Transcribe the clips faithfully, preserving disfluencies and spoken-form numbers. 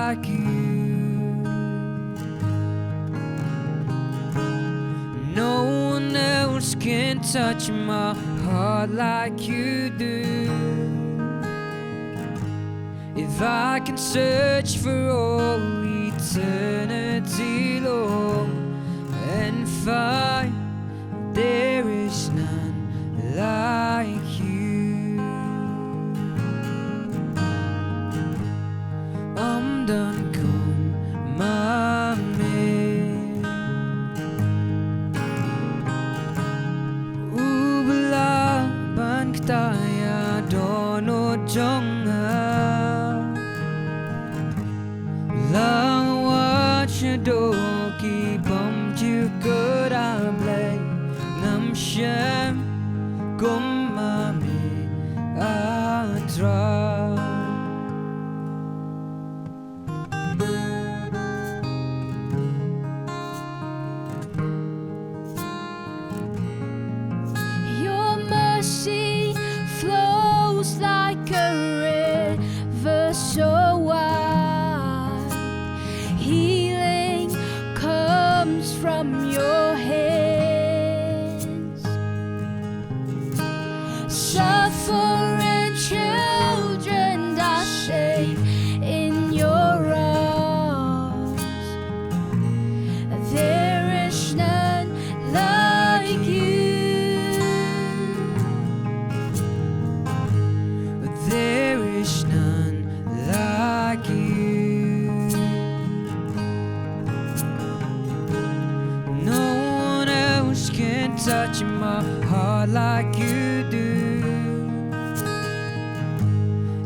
like you. No one else can touch my heart like you do. If I can search for all eternity, Lord, and find there is none like you. Ym don kum ma me. U ba lah ban kta ïa dohnud jong nga. Lang wat sha doh ki bymjukut, A Blei, ngam shem kum ma me, A Trai. Your mercy flows like a river so wide. Healing comes from your hands. Suffering children are safe in your arms. There is none like you. There is none like you. No one else can touch my heart like you do.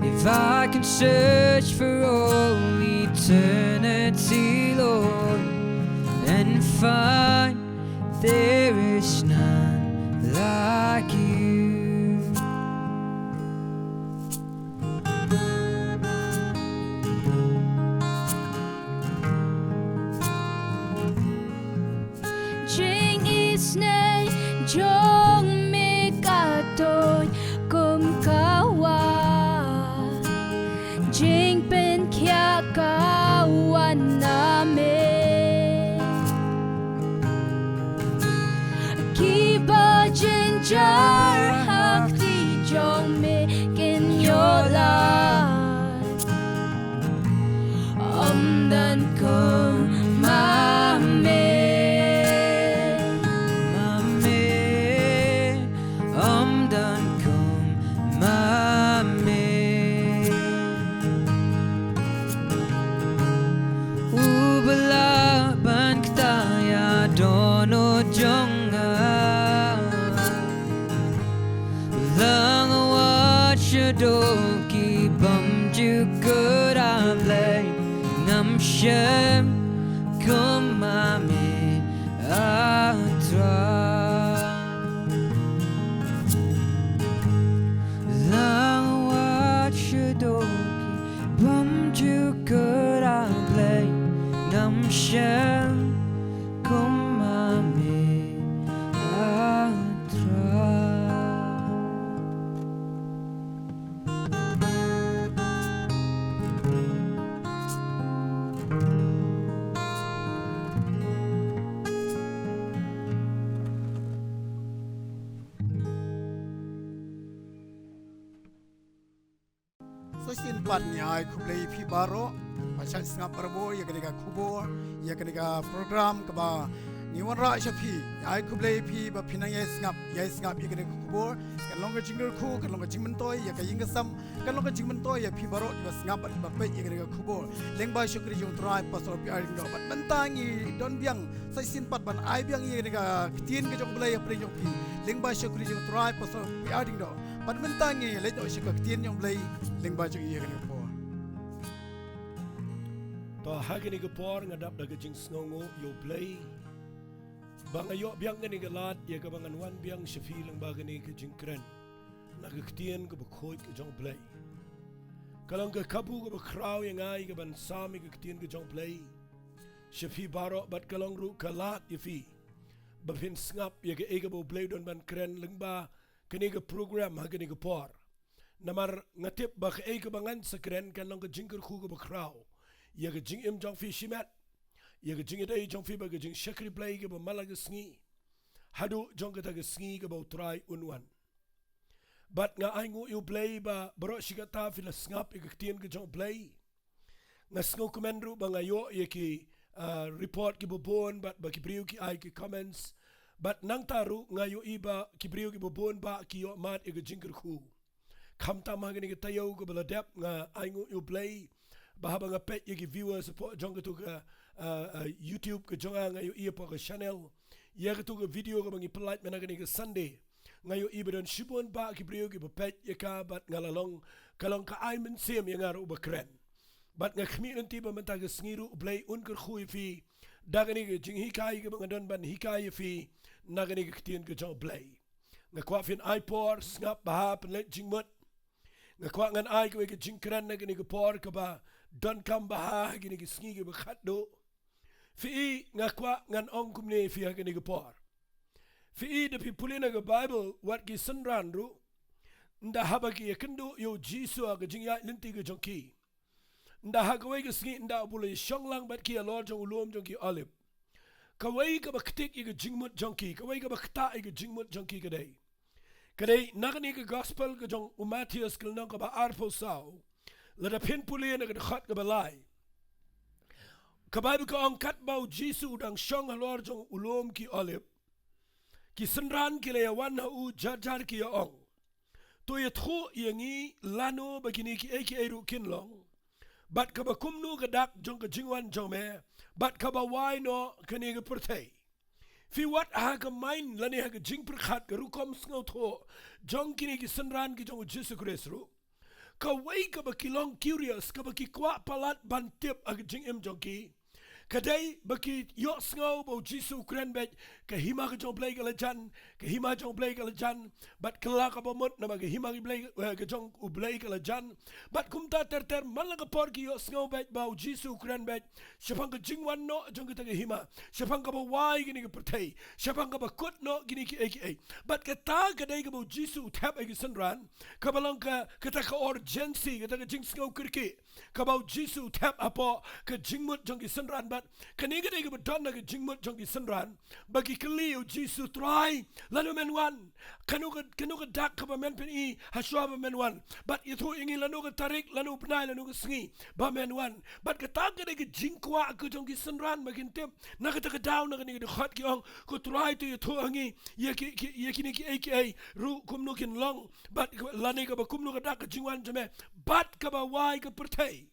If I can search for all eternity, Lord, and find there is none like you. Jingïeit jong me ka don kum ka wah. Jingpynkhiah ka wan na me. Kiba jynjar ha kti jong me kin ïoh lad. Ym don kum ma me. Ma me. Ym don kum ma me. U ba lah ban kta ïa dohnud jong nga. Lang wat sha doh ki bymjukut, A Blei, ngam shem kum ma me, A Trai. Lang wat sha doh ki bymjukut, A Blei, ngam shem kum ma me, A Trai. Sa shisien pat ngi ai khublei ïa phi baroh ba shait sngap barabor ïa kane ka khubor, ïa kane ka program kaba ngi wanrah sha phi. Ngi ai khublei ïa phi ba phi nang ïai sngap, ïai sngap ïa kane ka khubor. Kan long ka jingkyrkhu, kan long ka jingmyntoi ïa ka ïing ka sem, kan long ka jingmyntoi ïa phi baroh kiba sngap bad kiba peit ïa kane ka khubor. Lyngba shakri jong U Trai Pastor P R Diengdoh bad mynta ngi don biang sa shisien pat ban ai biang ïa kane ka ktien ka jong U Blei hapdeng jong phi. Lyngba shakri jong U Trai Pastor P R Diengdoh. Bad mynta ngi leit noh sha ka ktien jong U Blei lyngba jong ngi ïa kane ka por. To ha kane ka por nga dap da ka jingsngewnguh ïa U Blei ba nga ïoh biang kane ka lad ïa kaba ngan wan biang sha phi lyngba kane ka jingkren na ka ktien kaba khuid ka jong U Blei. Ka long ka kabu kaba khraw ïa nga ïa kaban sam ïa ka ktien ka jong U Blei sha phi baroh bad ka long ruh ka lad ïa phi ba phin sngap ïa kaei kaba U Blei u don ban kren lyngba kane ka program ha kane ka por. Namar nga tip ba kaei kaba ngan sa kren kan long ka jingkyrkhu kaba khraw ïa ka jingim jong phi shimet, ïa ka jingïadei jong phi bad ka jingshakri Blei kaba man la ka sngi haduh jong kata ka sngi kaba U Trai un wan. Bad nga ainguh ïa U Blei ba baroh shi katta phi la sngap ïa ka ktien ka jong U Blei. Nga sngewkmen ruh ba nga ïoh ïa ki, ah, report kiba bun bad ba ki briew ki ai ki comments. Bad nangta ruh nga ïohi ba ki briew kiba bun ba ki ïoh mad ïa ka jingkyrkhu. Khamtam ha kane ka taïew kaba la dep, nga ainguh ïa U Blei ba haba nga peit ïa ki viewers hapoh jong katu ka, ah, ah, YouTube ka jong nga, nga ïohi hapoh ka channel, ïa katu ka video kaba ngi pynlait mynta kane ka Sunday, nga ïohi ba don shibun ba ki briew kiba peit ïa ka, bad nga la long, ka long ka ai mynsiem ïa nga ruh ba kren. Bad nga khmih lynti ba mynta ka sngi ruh U Blei un kyrkhu ïa phi da kane ka jinghikai kaba nga don ban hikai ïa phi na kane ka ktien ka jong U Blei. Nga kwah phin ai por sngap bha, pynleit jingmut. Nga kwah ngan ai kawei ka jingkren na kane ka por kaba donkam bha ha kine ki sngi kiba khatduh. Phi i, nga kwah ngan ong kumne ïa phi ha kane ka por. Phi i, da phi pule na ka Bible, wat ki synran ruh, ynda haba ki ïakynduh ïa U Jisu ha ka jingïaid lynti ka jong ki, ynda ha kawei ka sngi ynda U la ïashong lang bad ki halor jong u lum jong ki Olib, kawei kaba ktik ïa ka jingmut jong ki, kawei kaba ktah ïa ka jingmut jong ki ka dei, ka dei na kane ka gospel ka jong u Mathaios ka lynnong kaba arphew saw, lada phin pule na ka dkhot kaba lai, ka Bible ka ong, katba U Jisu u dang shong halor jong u lum ki Olib, ki synran ki la ïawan ha u jar jar ki ïa ong, to ïathuh ïa ngi lano ba kine kiei kiei ruh kin long, bad kaba kumno ka dak jong ka jingwan jong me, bad kaba wai noh kane ka pyrthei. Phi wad ha ka mind lane ha ka jingpyrkhat, ka rukom sngewthuh jong kine ki synran ki jong U Jisu Khrist ruh, kawei kaba ki long curious, kaba ki kwah palat ban tip ha ka jingim jong ki, ka dei ba ki ïohsngew ba U Jisu u kren beit, ka hima ka jong U Blei ka la jan, ka hima jong U Blei ka la jan, bad kylla kaba mut namar ka hima ka Blei, eh, ka jong U Blei ka la jan. Bad kumta ter ter, man la ka por ki ïohsngew beit ba U Jisu u kren beit shaphang ka jingwan noh jong kata ka hima, shaphang kaba wai kane ka pyrthei, shaphang kaba kut noh kine kiei kiei. Bad kata ka dei kaba U Jisu u thep ha ki synran, kaba long ka, kata ka urgency, kata ka jingsngew kyrkieh kaba U Jisu u thep hapoh ka jingmut jong ki synran. Bad kane ka dei kaba don ha ka jingmut jong ki synran, ba ki kylli U Jisu, Trai, lano men wan? Kano ka, kano ka dak kaba men pyni hashwa ba men wan? Bad ïathuh ïa ngi lano ka tarik, lano u bnai, lano ka sngi ba men wan. Bad kata ka dei ka jingkwah ka jong ki synran ba kin tip. Na kata ka daw, na kane ka dkhot ki ong, ko Trai, to ïathuh ha ngi ïa ki, ki, ïa kine kiei kiei ruh kumno kin long, bad lane kaba kumno ka dak ka jingwan jong me, bad kaba wai ka pyrthei.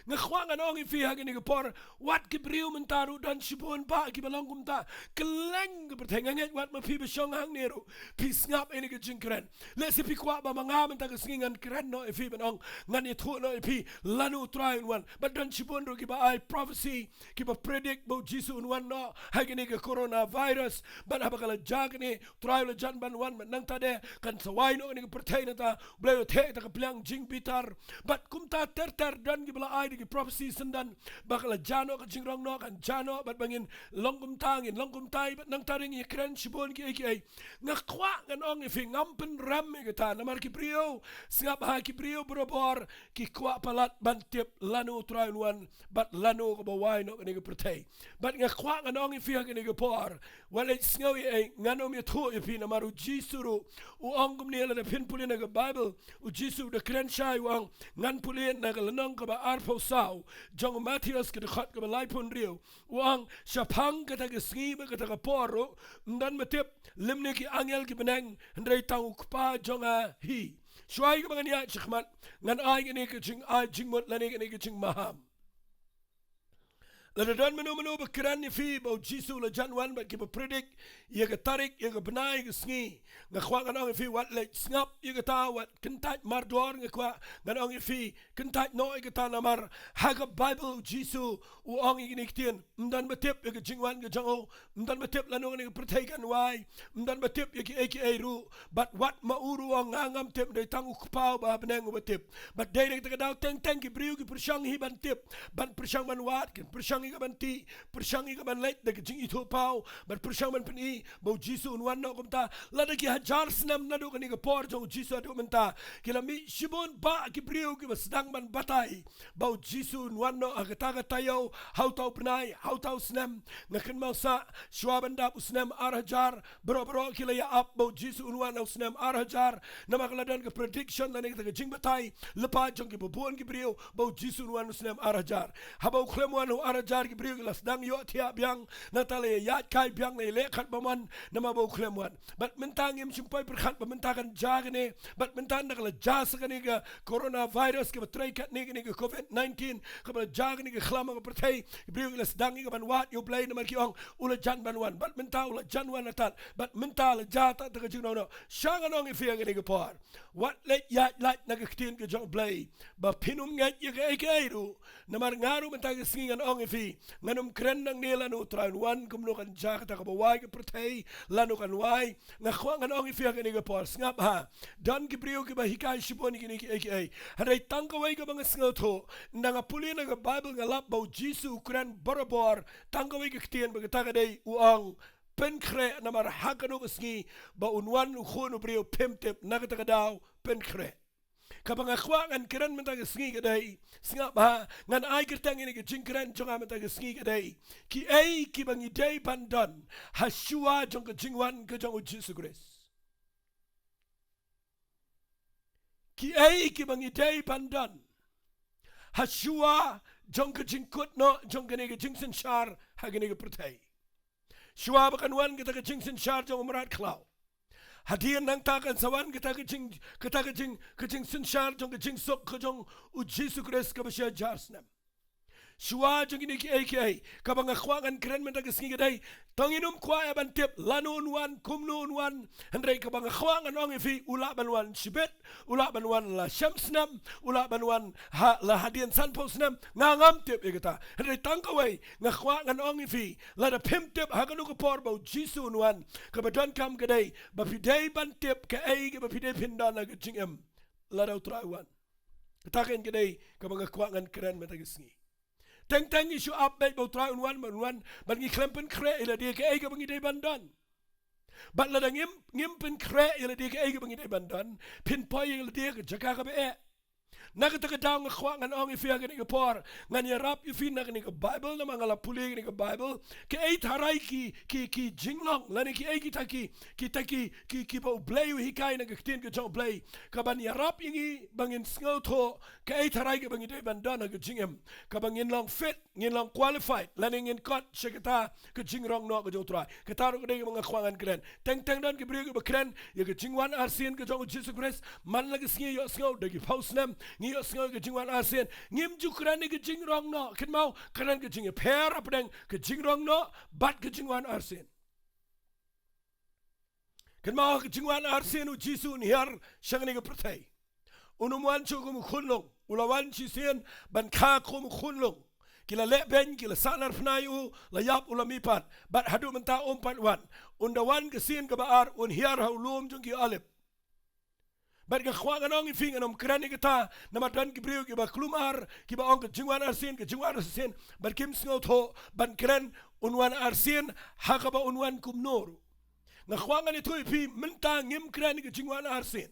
Nga kwah ngan ong ïa phi ha kane ka por, wat ki briew mynta ruh, don shibun ba kiba long kumta. Kylleng ka pyrthei, nga ngeit wat ma phi ba shong hangne ruh phi sngap ïa kane ka jingkren. Lehse phi kwah ba ma nga mynta ka sngi ngan kren noh ïa phi ban ong, ngan ïathuh noh ïa phi lano U Trai un wan. Bad don shibun ruh kiba ai prophecy, kiba predict ba U Jisu un wan noh ha kane ka coronavirus. Bad haba ka la jia kane, U Trai u la jan ban wan, bad nangta de kan sa wai noh kane ka pyrthei, nangta U Blei u theh ïa kata ka pliang jingbitar. Bad kumta ter ter, don kiba la ai da ki prophecy syndon ba ka la jia noh, ka jingrong noh kan jia noh, bad ba ngin long kumta, ngin long kumta, bad nangta de ngin ïakren shibun kiei kiei. Nga kwah ngan ong ïa phi, ngam pynrem ïa kata, namar ki briew, sngap ha, ki briew barabor ki kwah palat ban tip lano U Trai un wan, bad lano kaba wai noh kane ka pyrthei. Bad nga kwah ngan ong ïa phi ha kane ka por, wat leit sngew ei ei, ngan ym ïathuh ïa phi, namar U Jisu ruh u ong kumne, lada phin pule na ka Bible, U Jisu u da kren shai, u ong, ngan pule na ka lynnong kaba arphew saw jong u Mathaios, ka dkhot kaba laiphew hynriew, u ong, shaphang kata ka sngi bad kata ka por ruh, ym don ba tip, lymne ki angel ki bneng, hynrei tang U Kpa jong nga hi. Shuwa kaba ngan ïaid shakhmat, ngan ai kane ka jingai jingmut lane kane ka jingmaham. Lada don mano mano ba kren ïa phi ba U Jisu u la jan wan, bad kiba predict ïa ka tarik, ïa ka bnai, ïa ka sngi, nga kwah ngan ong ïa phi, wat leit sngap ïa kata, wat kyntait mardor. Nga kwah ngan ong ïa phi, kyntait noh ïa kata, namar ha ka Bible U Jisu u ong ïa kine ki ktien, ym don ba tip ïa ka jingwan ka jong u, ym don ba tip lano kane ka pyrthei kan wai, ym don ba tip ïa kiei kiei ruh. Bad wat ma u ruh u ong, nga ngam tip, dei tang U Kpa uba ha bneng uba tip. Bad dei na kata ka daw teng teng ki briew ki pyrshang hi ban tip, ban pyrshang ban wad, kin pyrshang ïa ka ban tih, pyrshang ïa ka ban leit da ka jingithuhpaw, bad pyrshang ban pyni ba U Jisu un wan noh kumta. Lada ki hajar snem naduh kane ka por jong U Jisu haduh mynta, ki la mih shibun bah ki briew kiba sdang ban batai ba U Jisu un wan noh ha kata ka taïew, ha uta u bnai, ha uta u snem. Nga kynmaw sah, shuwa ban dap u snem ar hajar, baroh baroh ki la ïa ap ba U Jisu un wan ha u snem ar hajar. Namar ka la don ka prediction lane kata ka jingbatai lypa jong kiba bun ki briew ba U Jisu un wan u snem ar hajar. Haba u khlem wan ha u ar hajar, ki briew ki la sdang ïohthiah biang, nangta la ïa ïaid kai biang, la ïa leh katba mon namar ba u khlem wan. Bad mynta ngim shym poi pyrkhat ba mynta kan jia kane, bad mynta ynda ka la jia sa kane ka coronavirus kaba trei katne, kane ka covid nineteen kaba la jia kane ka khlam ha ka pyrthei, ki briew ki la sdang ïa ka ban wad ïa U Blei namar ki ong u la jan ban wan, bad mynta u la jan wan na tad, bad mynta la jia ta, ta ka jingrong noh. Sha ngan ong ïa phi ha kane ka por, wat leit ïaid lait na ka ktien ka jong U Blei ba phin ym ngeit ïa kaei kaei ruh. Namar nga ruh mynta ka sngi ngan ong ïa phi, ngan ym kren nangne lano U Trai un wan, kumno kan jia kata kaba wai ka pyrthei, lano kan wai. Nga kwah ngan ong ïa phi ha kane ka por, sngap ha. Don ki briew kiba hikai shibun ïa kine kiei kiei. Hynrei tang kawei kaba nga sngewthuh, ynda nga pule na ka Baibl nga lap ba U Jisu u kren barabor tang kawei ka ktien, ba kata ka dei u ong pynkhreh, namar ha kano ka sngi ba un wan U Khun u briew phim tip, na kata ka daw pynkhreh. Kaba nga kwah ngan kren mynta ka sngi ka dei, sngap ha, ngan ai kyrteng ïa kane ka jingkren jong nga mynta ka sngi ka dei, kiei kiba ngi dei ban don ha shuwa jong ka jingwan ka jong U Jisu Khrist. Kiei kiba ngi dei ban don ha shuwa jong ka jingkut noh jong kane ka jingsynshar ha kane ka pyrthei. Shuwa ba kan wan kata ka jingsynshar jong u mrad khlaw, hadien nangta kan sa wan kata ka jing, kata ka jing, ka jingsynshar jong ka jingsuk ka jong U Jisu Khrist kaba shi hajar snem. Shuwa jong kine kiei kiei, kaba nga kwah ngan kren mynta ka sngi ka dei, to ngin ym kwah ïa ban tip lano un wan, kumno un wan. Hynrei kaba nga kwah ngan ong ïa phi, u lah ban wan shibit, u lah ban wan la shem snem, u lah ban wan ha, la hadien sanphew snem, nga ngam tip ïa kata. Hynrei tang kawei nga kwah ngan ong ïa phi, lada phim tip ha kano ka por ba U Jisu un wan, kaba donkam ka dei ba phi dei ban tip kaei kaba phi dei phin don ha ka jingim lada U Trai u wan. Kata kein ka dei kaba nga kwah ngan kren mynta ka sngi. Teng teng ngi shu ap beit ba U Trai un wan, ban wan, bad ngi khlem pynkhreh ïa lade kaei kaba ngi dei ban don. Bad lada ngim, ngim pynkhreh ïa lade kaei kaba ngi dei ban don, phin poi ïa lade ha ka jaka kaba eh. Na kata ka daw nga kwah ngan ong ïa phi ha kane ka por, ngan ïarap ïa phi na kane ka Baibl, namar nga la pule kane ka Baibl, kaei tharai ki, ki, ki jinglong lane kiei kita ki, kita ki, ki, kiba U Blei u hikai na ka ktien ka jong U Blei, kaban ïarap ïa ngi ba ngin sngewthuh kaei tharai kaba ngi dei ban don ha ka jingim, kaba ngin long fit, ngin long qualified, lane ngin kot sha kata ka jingrong noh ka jong U Trai. Kata ruh ka dei kaba nga kwah ngan kren. Teng teng don ki briew kiba kren ïa ka jingwan arsien ka jong U Jisu Khrist man la ka sngi ïohsngew da ki phew snem, ngi ïohsngew ïa ka jingwan arsien. Ngim ju kren ïa ka jingrong noh, kynmaw, kren ka jingïapher hapdeng ka jingrong noh bad ka jingwan arsien. Kynmaw, ka jingwan arsien U Jisu un hiar sha kane ka pyrthei. Un ym wan shuh kum u khunlung, u la wan shisien ban kha kum u khunlung. Ki la leh beiñ, ki la sahnarphna ïa u, la ïap, u la mihpat. Bad haduh mynta um pat wan. Ynda wan ka sien kaba ar, un hiar ha u lum jong ki Olib. Bad nga kwah ngan ong ïa phi, ngan ym kren ïa kata, namar don ki briew kiba kulmar, kiba ong ka jingwan arsien, ka jingwan arsien, bad kim sngewthuh ban kren un wan arsien ha kaba un wan kumno ruh. Nga kwah ngan ïathuh ïa phi, mynta ngim kren ïa ka jingwan arsien.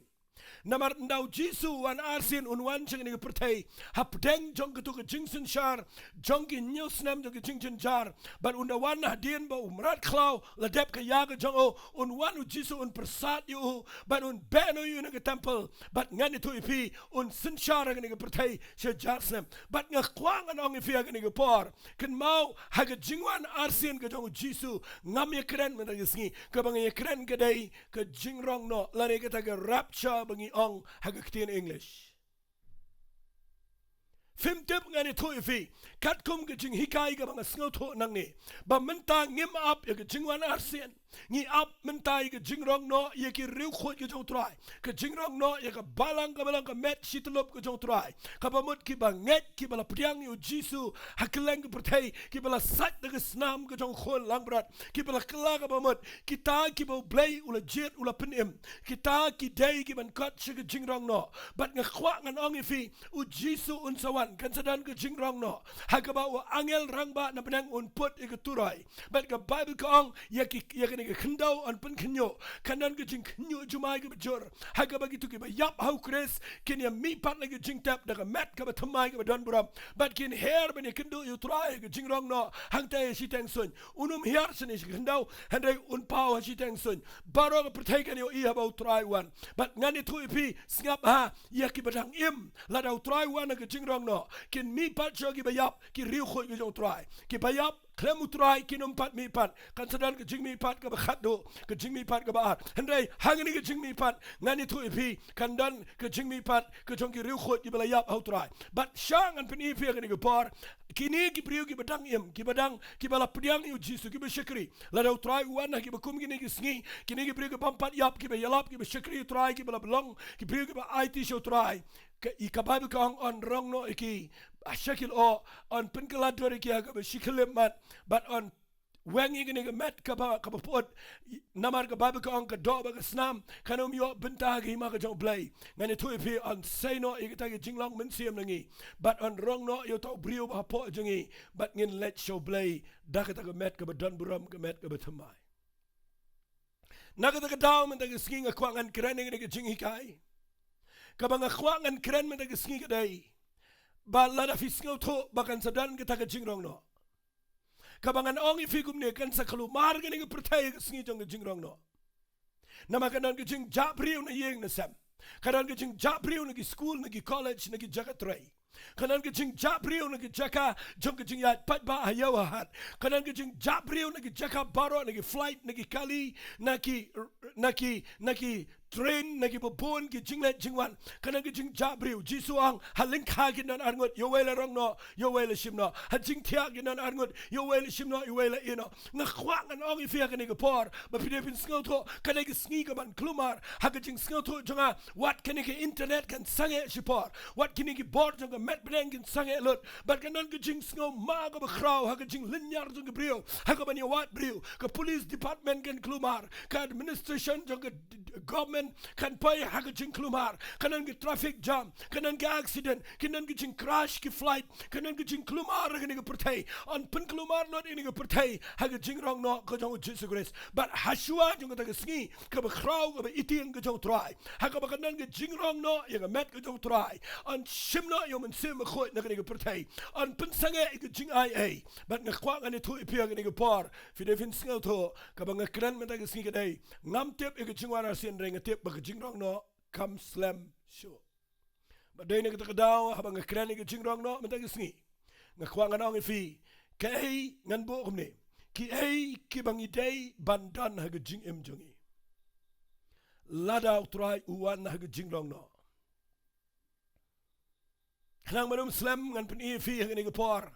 Namar ynda U Jisu u wan arsien, un wan sha kane ka pyrthei hapdeng jong kato ka jingsynshar jong ki hynñiew snem jong ka jingjynjar. Bad ynda wan hadien ba u mrad khlaw la dep ka ïa ka jong u, un wan U Jisu, un pyrsad ïa u, bad un beh noh ïa u na ka temple. Bad ngan ïathuh ïa phi, un synshar ha kane ka pyrthei shi hajar snem. Bad nga kwah ngan ong ïa phi ha kane ka por, kynmaw, ha ka jingwan arsien ka jong U Jisu ngam ïakren mynta ka sngi. Kaba nga ïakren ka dei ka jingrong noh, lane kata ka rapture ba ngi ong ha ka ktien English. Phim tip, ngan ïathuh ïa phi, katkum ka jinghikai kaba nga sngewthuh nangne, ba mynta ngim ap ïa ka jingwan arsien. Ngi ap mynta ïa ka jingrong noh ïa ki riewkhuid ka jong U Trai. Ka jingrong noh ïa ka balang kaba long ka met shityllup ka jong U Trai, kaba mut kiba ngeit, kiba la pdiang ïa U Jisu ha kylleng ka pyrthei, kiba la sait da ka snam ka jong U Khun langbrot, kiba la kylla, kaba mut kita kiba U Blei u la jied, u la pynim, kita ki dei ki ban kot sha ka jingrong noh. Bad nga kwah ngan ong ïa phi, U Jisu un sa wan, kan sa don ka jingrong noh ha kaba u angel rangbah na bneng un put ïa ka turoi. Bad ka Baibl ka ong ïa ki, ïa kane ka khyndew yn pynkhynñiuh, kan don ka jingkhynñiuh jumai kaba jur, ha kaba kito kiba ïap ha U Khrist kin ïa mihpat na ka jingtep da ka met kaba thymmai kaba don burom, bad kin her ban ïakynduh ïa U Trai ha ka jingrong noh hangta ha shiteng suiñ. Un ym her shane sha ka khyndew, hynrei un paw ha shiteng suiñ. Baroh ka pyrthei kan ïohi haba U Trai u wan. Bad ngan ïathuh ïa phi, sngap ha ïa kiba dang im, lada U Trai u wan ha ka jingrong noh, kin mihpat sha kiba ïap, ki riewkhuid ka jong U Trai. Kiba ïap khlem U Trai kin ym pat mihpat. Kan sa don ka jingmihpat kaba khatduh, ka jingmihpat kaba ar. Hynrei hangne ka jingmihpat, ngan ïathuh ïa phi, kan don ka jingmihpat ka jong ki riewkhuid kiba la ïap ha U Trai. Bad sha ngan pyni ïa phi ha kane ka por, kine ki briew kiba dang im, kiba dang, kiba la pdiang ïa U Jisu, kiba shakri. Lada U Trai u wan ha kiba kum kine ki sngi, kine ki briew ki bym pat ïap, kiba ïalap, kiba shakri U Trai, kiba la long ki briew kiba aiti sha U Trai, ka, ïa ka Baibl ka ong yn rong noh ïa ki sha ki lyoh, yn pynkylla dur ïa ki ha kaba shi khyllipmat, bad yn weng ïa kane ka met kaba, kaba pyut. Namar ka Baibl ka ong ka doh bad ka snam kan ym ïoh bynta ha ka hima ka jong U Blei. Ngan ïathuh ïa phi, yn sei noh ïa kata ka jinglong mynsiem na ngi, bad yn rong noh ïa uta u briew ba hapoh jong ngi, bad ngin leit sha U Blei da kata ka met kaba don burom, ka met kaba thymmai. Na kata ka daw mynta ka sngi nga kwah ngan kren ïa kane ka jinghikai kaba nga kwah ngan kren mynta ka sngi ka dei ba lada phi sngewthuh ba kan sa don kata ka jingrong noh, kaba ngan ong ïa phi kumne, kan sa kulmar kane ka pyrthei ha ka sngi jong ka jingrong noh. Namar kan don ka jingjah briew na ïing na sem, kan don ka jingjah briew na ki skul, na ki college, na ki jaka trei. Kan don ka jingjah briew na ki jaka jong ka jingïaid paidbah ha ïew ha hat. Kan don ka jingjah briew na ki jaka baroh, na ki flight, na ki kali, na ki, na ki, na ki train, na kiba bun ki jingleit jingwan. Kan don ka jingjah briew. Jisu u ong, ha lyngkha kin don arngut, ïa uwei la rong noh, ïa uwei la shim noh. Ha jingthiah kin don arngut, ïa uwei la shim noh, ïa uwei la ïeh noh. Nga kwah ngan ong ïa phi ha kane ka por ba phi dei phin sngewthuh, kane ka sngi ka ban kulmar ha ka jingsngewthuh jong nga. Wat kane ka internet kan sangeh shipor, wat kine ki bor jong ka met bneng kin sangeh lut, bad kan don ka jingsngew ma kaba khraw ha ka jinglynñiar jong ki briew ha ka ban ïawad briew. Ka police department kan kulmar, ka administration jong ka d-, d-, government kan poi ha ka jingkulmar. Kan don ka traffic jam, kan don ka accident, kan don ka jingcrash ki flight, kan don ka jingkulmar ha kane ka pyrthei. Yn pynkulmar lut ïa kane ka pyrthei ha ka jingrong noh ka jong U Jisu Khrist. Bad ha shuwa jong kata ka sngi kaba khraw, kaba itieng ka jong U Trai, ha kaba kan don ka jingrong noh ïa ka met ka jong U Trai, yn shim noh ïa U Mynsiem Bakhuid na kane ka pyrthei, yn pynsangeh ïa ka jingai ei. Bad nga kwah ngan ïathuh ïa phi ha kane ka por, phi dei phin sngewthuh, kaba nga kren mynta ka sngi ka dei, ngam tip ïa ka jingwan arsien, hynrei nga tip ba ka jingrong noh kam slem shuh. Bad dei na kata ka daw, haba nga kren ïa ka jingrong noh mynta ka sngi, nga kwah ngan ong ïa phi, kaei, ngan buh kumne, kiei kiba ngi dei ban don ha ka jingim jong ngi lada U Trai u wan ha ka jingrong noh. Khnang ban ym slem, ngan pyni ïa phi ha kane ka por,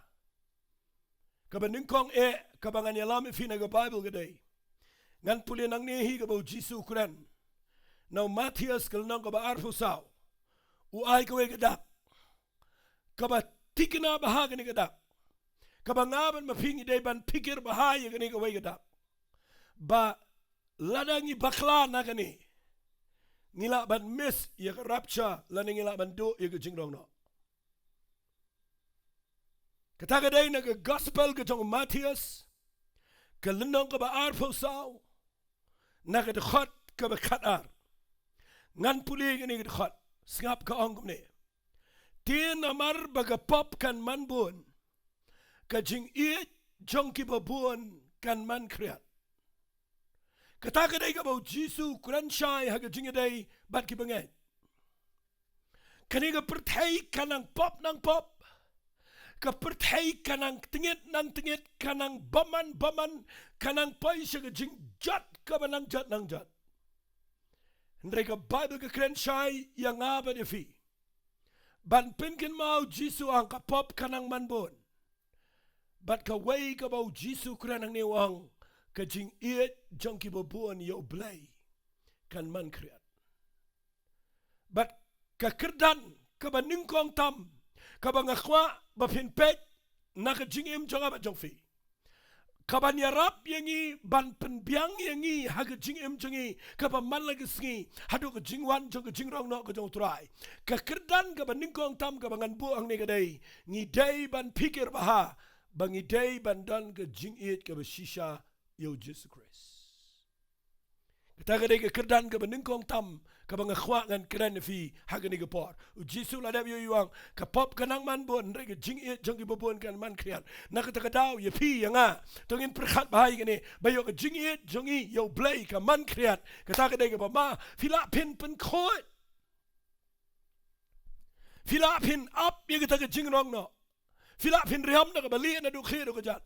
kaba nyngkong eh kaba ngan ïalam ïa phi na ka Baibl ka dei, ngan pule nangne hi kaba U Jisu u kren na u Mathaios ka lynnong kaba arphew saw. U ai kawei ka dak kaba thikna bha, kane ka dak kaba nga bad ma phi ngi dei ban phikir bha ïa kane kawei ka dak, ba lada ngi bakla na kane, ngi lah ban miss ïa ka rapture, lane ngi lah ban duh ïa ka jingrong noh. Kata ka dei na ka Gospel ka jong u Mathaios, ka lynnong kaba arphew saw, na ka dkhot kaba khatar. Ngan pule kane ka dkhot, sngap, ka ong kumne: Te namar ba ka pop kan man bun, ka jingïeit jong kiba bun kan man khriat. Kata ka dei kaba U Jisu u kren shai ha ka jingïadei bad ki bangeit. Kane ka pyrthei ka nang pop, nang pop. Ka pyrthei ka nang tngit, nang tngit, ka nang bymman, bymman, ka nang poi sha ka jingjot kaba nang jot, nang jot. Hynrei ka Baibl ka kren shai ïa nga bad ïa phi. Ban pynkynmaw, U Jisu u ong ka pop ka nang man bun. Bad kawei kaba U Jisu u kren hangne u ong, ka jingïeit jong kiba bun ïa U Blei kan man khriat. Bad ka kyrdan kaba nyngkong tam kaba nga kwah ba phin peit na ka jingim jong nga bad jong phi, kaban ïarap ïa ngi ban pynbiang ïa ngi ha ka jingim jong ngi kaba man la ka sngi haduh ka jingwan jong ka jingrong noh ka jong U Trai. Ka kyrdan kaba nyngkong tam kaba ngan buh hangne ka dei, ngi dei ban phikir bha ba ngi dei ban don ka jingïeit kaba shisha ïa U Jisu Khrist. Kata ka dei ka kyrdan kaba nyngkong tam kaba nga kwah ngan kren ïa phi ha kane ka por. U Jisu la dep ïohi u ong, ka pop ka nang man bun, hynrei ka jingïeit jong kiba bun kan man khriat. Na kata ka daw ïa phi ïa nga, to ngin pyrkhat bha ïa kane, ba ïoh ka jingïeit jong ngi ïa U Blei ka man khriat. Kata ka dei kaba ma, phi lah phin pynkhuid, phi lah phin ap ïa kata ka jingrong noh. Phi lah phin riam da kaba lieh naduh khlieh haduh kjat.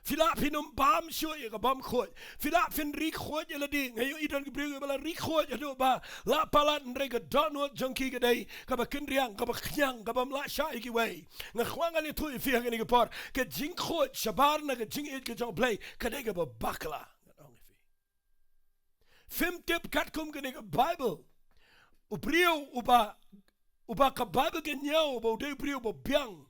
Phi lah phin ym bam shuh ïa ka bam khuid. Phi lah phin ri khuid ïa lade. Nga ïohi don ki briew kiba la ri khuid haduh ba la palat, hynrei ka dohnud jong ki ka dei kaba kynriang, kaba khñiang, kaba ym lah shah ïa kiwei. Nga kwah ngan ïathuh ïa phi ha kane ka por, ka jingkhuid shabar na ka jingïeit ka jong U Blei ka dei kaba bakla. Phim tip katkum kane ka Baibl, u briew uba, uba ka Baibl ka ñiew ba u dei u briew uba biang,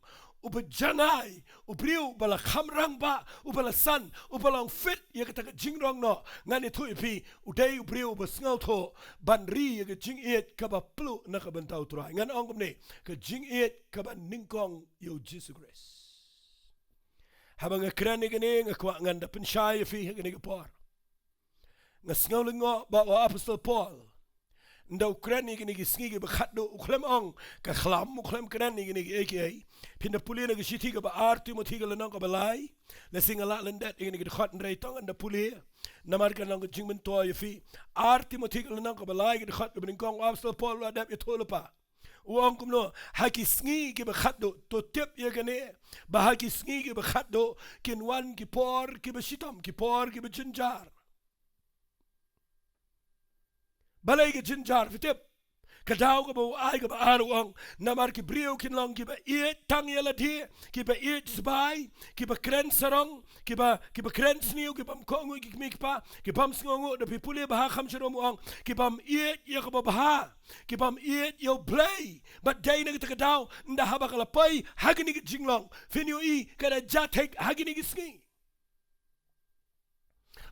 uba jngai, u briew uba la kham rangbah, uba la san, uba long fit ïa kata ka jingrong noh. Ngan ïathuh ïa phi, u dei u briew uba sngewthuh ban ri ïa ka jingïeit kaba pluh na ka bynta U Trai. Ngan ong kumne, ka jingïeit kaba nyngkong ïa U Jisu Khrist. Haba nga kren ïa kane, nga kwah ngan da pynshai ïa phi ha kane ka por. Nga sngew lyngngoh ba u Apostol Paul, ynda u kren ïa kine ki sngi kiba khatduh, u khlem ong ka khlam, u khlem kren ïa kine kiei kiei. Phin da pule na ka shithi kaba ar Timothi ka lynnong kaba lai. Lehse nga lah lyndet ïa kine ki dkhot, hynrei to ngan da pule, namar kan long ka jingmyntoi ïa phi. Ar Timothi ka lynnong kaba lai, ka dkhot kaba nyngkong, u Apostol Paul u la dep ïathuh lypa. U ong kumno, ha ki sngi kiba khatduh, to tip ïa kane, ba ha ki sngi kiba khatduh kin wan ki por kiba shitom, ki por kiba jynjar. Balei ka jynjar, phi tip? Ka daw kaba u ai kaba ar u ong, namar ki briew kin long kiba ïeit tang ïa lade, kiba ïeit sbai, kiba kren sarong, kiba, kiba kren sniew, kiba ym kohnguh ïa ki kmie ki kpa, kiba ym sngewnguh, da phi pule bha kham sharum u ong, kiba ym ïeit ïa kaba bha, kiba ym ïeit ïa U Blei. Bad dei na kata ka daw, ynda haba ka la poi ha kine ki jinglong, phin ïohi ka da jia thik ha kine ki sngi.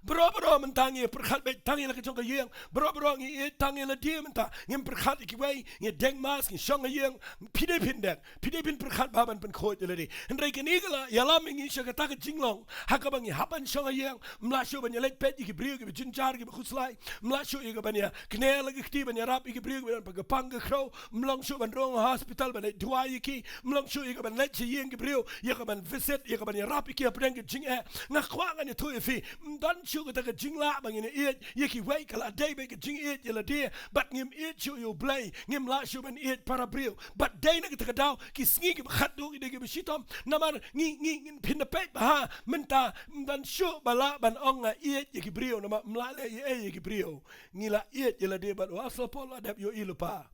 Baroh baroh mynta ngi pyrkhat beit tang ïa la ka jong ka ïing. Baroh baroh ngi ïeit tang ïa lade mynta. Ngim pyrkhat ïa kiwei, ngi deng mask, ngi shong ha ïing. Phi dei phin deng, phi dei phin pyrkhat bha ban pynkhuid ïa lade. Hynrei kane ka la ïalam ïa ngi sha kata ka jinglong ha kaba ngi hap ban shong ha ïing. Ym lah shuh ban ïaleit peit ïa ki briew kiba jynjar, kiba khuslai. Ym lah shuh ïa ka ban ïa kner la ka kti, ban ïarap ïa ki briew kiba don ha ka pang ka khrew. Ym long shuh ban rung ha hospital ban leit duwai ïa ki. Ym long shuh ïa ka ban leit sha ïing ki briew, ïa ka ban visit, ïa ka ban ïarap ïa ki hapdeng ka jingeh. Nga kwah ngan ïathuh ïa phi, ym don shuh kata ka jinglah ba ngin ïeit ïa kiwei, ka la dei beit ka jingïeit ïa lade. Bad ngim ïeit shuh ïa U Blei, ngim lah shuh ban ïeit para briew. Bad dei na kata ka daw ki sngi kiba khatduh ki dei kiba shitom. Namar ngi, ngi, ngin, phin da peit bha mynta, ym don shuh ba lah ban ong nga ïeit ïa ki briew, namar ym lah leh ei ei ïa ki briew. Ngi la ïeit ïa lade, bad u Apostol Paul la dep ïohi lypa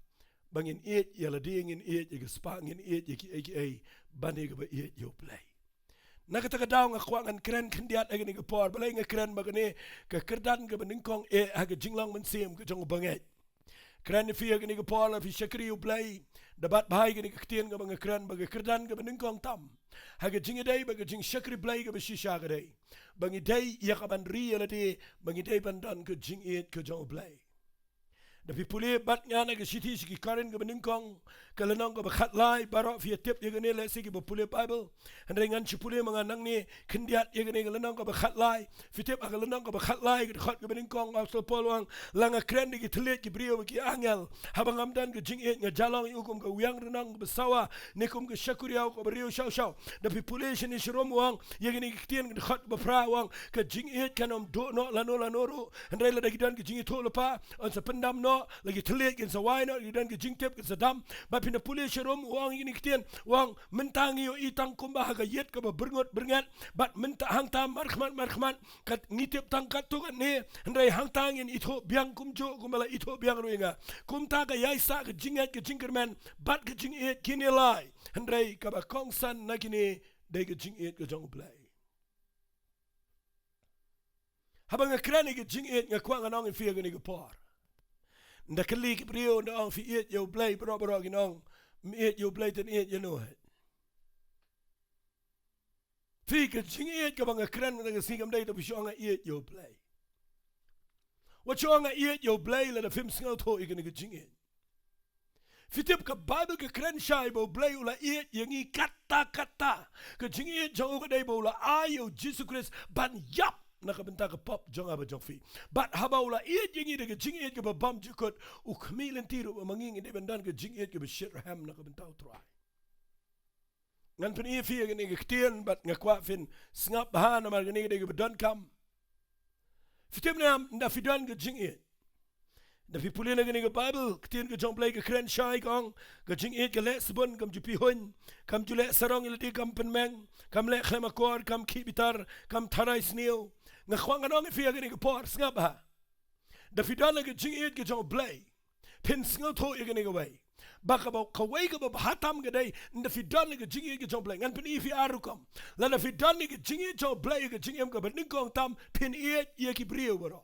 ba ngin ïeit ïa lade, ngin ïeit ïa ki spah, ngin ïeit ïa kiei kiei ban ïa kaba ïeit ïa U Blei. Na kata ka daw nga kwah ngan kren khyndiat ha kane ka por, balei nga kren ba kane ka kyrdan kaba nyngkong eh ha ka jinglong mynsiem ka jong u bangeit. Kren ïa phi ha kane ka por, la phi shakri U Blei, da bat bha ïa kane ka ktien kaba nga kren, ba ka kyrdan kaba nyngkong tam ha ka jingïadei bad ka jingshakri Blei kaba shisha ka dei ba ngi dei ïa ka ban ri ïa lade, ba ngi dei ban don ka jingïeit ka jong U Blei. Da phi pule bad nga na ka shithi sha ki Korinth kaba nyngkong, ka lynnong kaba khatlai, baroh phi ïa tip ïa kane lehse kiba pule Baibl. Hynrei ngan shu pule ma nga nangne khyndiat ïa kane, ka lynnong kaba khatlai. Phi tip ha ka lynnong kaba khatlai, ka dkhot kaba nyngkong, u Apostol Paul u ong, la nga kren da ki thylliej ki briew bad ki angel, haba ngam don ka jingïeit, nga jia long ïa u kum ka wiang rnong kaba sawa, ne kum ka shakuriaw kaba riaw shaw shaw. Da phi pule shane sharum u ong ïa kine ki ktien, ka dkhot kaba phra u ong, ka jingïeit kan ym duh noh lano lano ruh. Hynrei lada ki don ka jingïathuhlypa, yn sa pyndam noh, la ki thylliej kin sa wai noh, la ki don ka jingtip kin sa dam. Bad phin da pule sharum u ong ïa kine ki ktien, u ong, mynta ngi ïohi tang kumba ha ka ïit kaba byrngut byrnget, bad mynta hangta markhmat markhmat, kat ngi tip tang katto katne, hynrei hangta ngin ithuh biang kumjuh kumba la ithuh biang ruh ïa nga. Kumta ka ïaisah ka jingngeit ka jingkyrmen bad ka jingïeit kin ïalai. Hynrei kaba kongsan na kine dei ka jingïeit ka jong U Blei. Haba nga kren ïa ka jingïeit, nga kwah ngan ong ïa phi ha kane ka por. Nda kylli ki briew, nda ong phi ïeit ïa U Blei, baroh baroh kin ong, ym ïeit ïa U Blei te ïeit ïano? Phi, ka jingïeit kaba nga kren mynta ka sngi kam dei da phi shu ong nga ïeit ïa U Blei. Wat shu ong nga ïeit ïa U Blei lada phim sngewthuh ïa kane ka jingïeit. Phi tip ka Baibl ka kren shai ba U Blei u la ïeit ïa ngi katta katta. Ka jingïeit jong u ka dei ba u la ai ïa U Jisu Khrist ban ïap na ka bynta ka pop jong nga bad jong phi. Bad haba u la ïeit ïa ngi da ka jingïeit kaba bymjukut, u khmih lynti ruh ba ma ngi ngin dei ban don ka jingïeit kaba shitrhem na ka bynta U Trai. Ngan pyni ïa phi ïa kane ka ktien bad nga kwah phin sngap bha namar kane ka dei kaba donkam. Phi tip ne em, nda phi don ka jingïeit. Nda phi pule na kane ka Baibl, ktien ka jong U Blei ka kren shai ka ong, ka jingïeit ka leh sbun, kam ju pihuiñ, kam ju leh sarong ïa lade, kam pynmeng, kam leh khlem akor, kam khih bitar, kam tharai sniew. Nga kwah ngan ong ïa phi ha kane ka por, sngap bha. Nda phi don ka jingïeit ka jong U Blei, phin sngewthuh ïa kane kawei. Ba kaba, kawei kaba bha tam ka dei, nda phi don ka jingïeit ka jong U Blei. Ngan pyni ïa phi ar rukom. Lada phi don ka jingïeit jong U Blei, ka jingim kaba nyngkong tam, phin ïeit ïa ki briew baroh.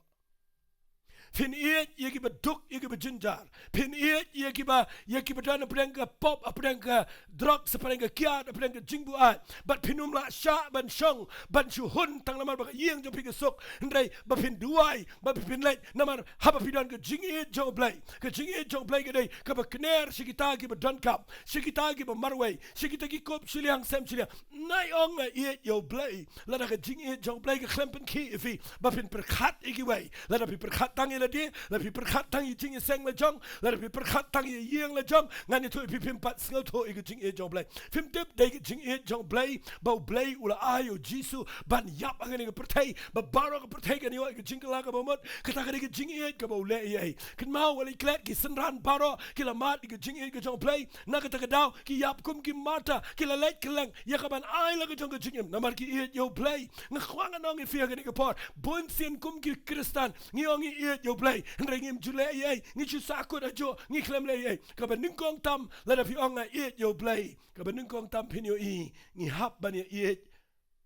Phin ïeit ïa kiba duk, ïa kiba jynjar. Phin ïeit ïa kiba, ïa kiba don hapdeng ka pop, hapdeng ka drugs, hapdeng ka kiad, hapdeng ka jingbuaid. Bad phin ym lah shah ban shong, ban shu hun tang namar ba ka ïing jong phi ka suk. Hynrei ba phin duwai, ba phin leit namar haba phi don ka jingïeit jong U Blei. Ka jingïeit jong U Blei ka dei kaba kner sha kita kiba donkam, sha kita kiba marwei, sha kita ki kup shiliang sem shiliang. Nai ong nga ïeit ïa U Blei. Lada ka jingïeit jong U Blei ka khlem pynkhih ïa phi ba phin pyrkhat ïa kiwei. Lada phi pyrkhat tang ïa lade, lada phi pyrkhat tang ïa jingïaseng la jong, lada phi pyrkhat tang ïa ïing la jong, ngan ïathuh ïa phi phim pat sngewthuh ïa ka jingïeit jong U Blei. Phim tip, dei ka jingïeit jong U Blei ba U Blei u la ai ïa U Jisu ban ïap ha kane ka pyrthei, ba baroh ka pyrthei kan ïoh ïa ka jingkylla kaba mut. Kata ka dei ka jingïeit kaba u leh ïa i. Kynmaw, wat leit klet, ki synran baroh ki la mad ïa ka jingïeit ka jong U Blei. Na kata ka daw ki ïap kum ki martyr, ki la leit kylleng ïa kaban ai la ka jong ka jingim namar ki ïeit ïa U Blei. Nga kwah ngan ong ïa phi ha kane ka por, bunsien kum ki Khristan ngi ong ngi ïeit ïa U Blei, hynrei ngim ju leh ei ei, ngi shu sahkut hajuh, ngi khlem leh ei ei. Kaba nyngkong tam, lada phi ong nga ïeit ïa U Blei, kaba nyngkong tam phin ïohi ngi hap ban ïa ïeit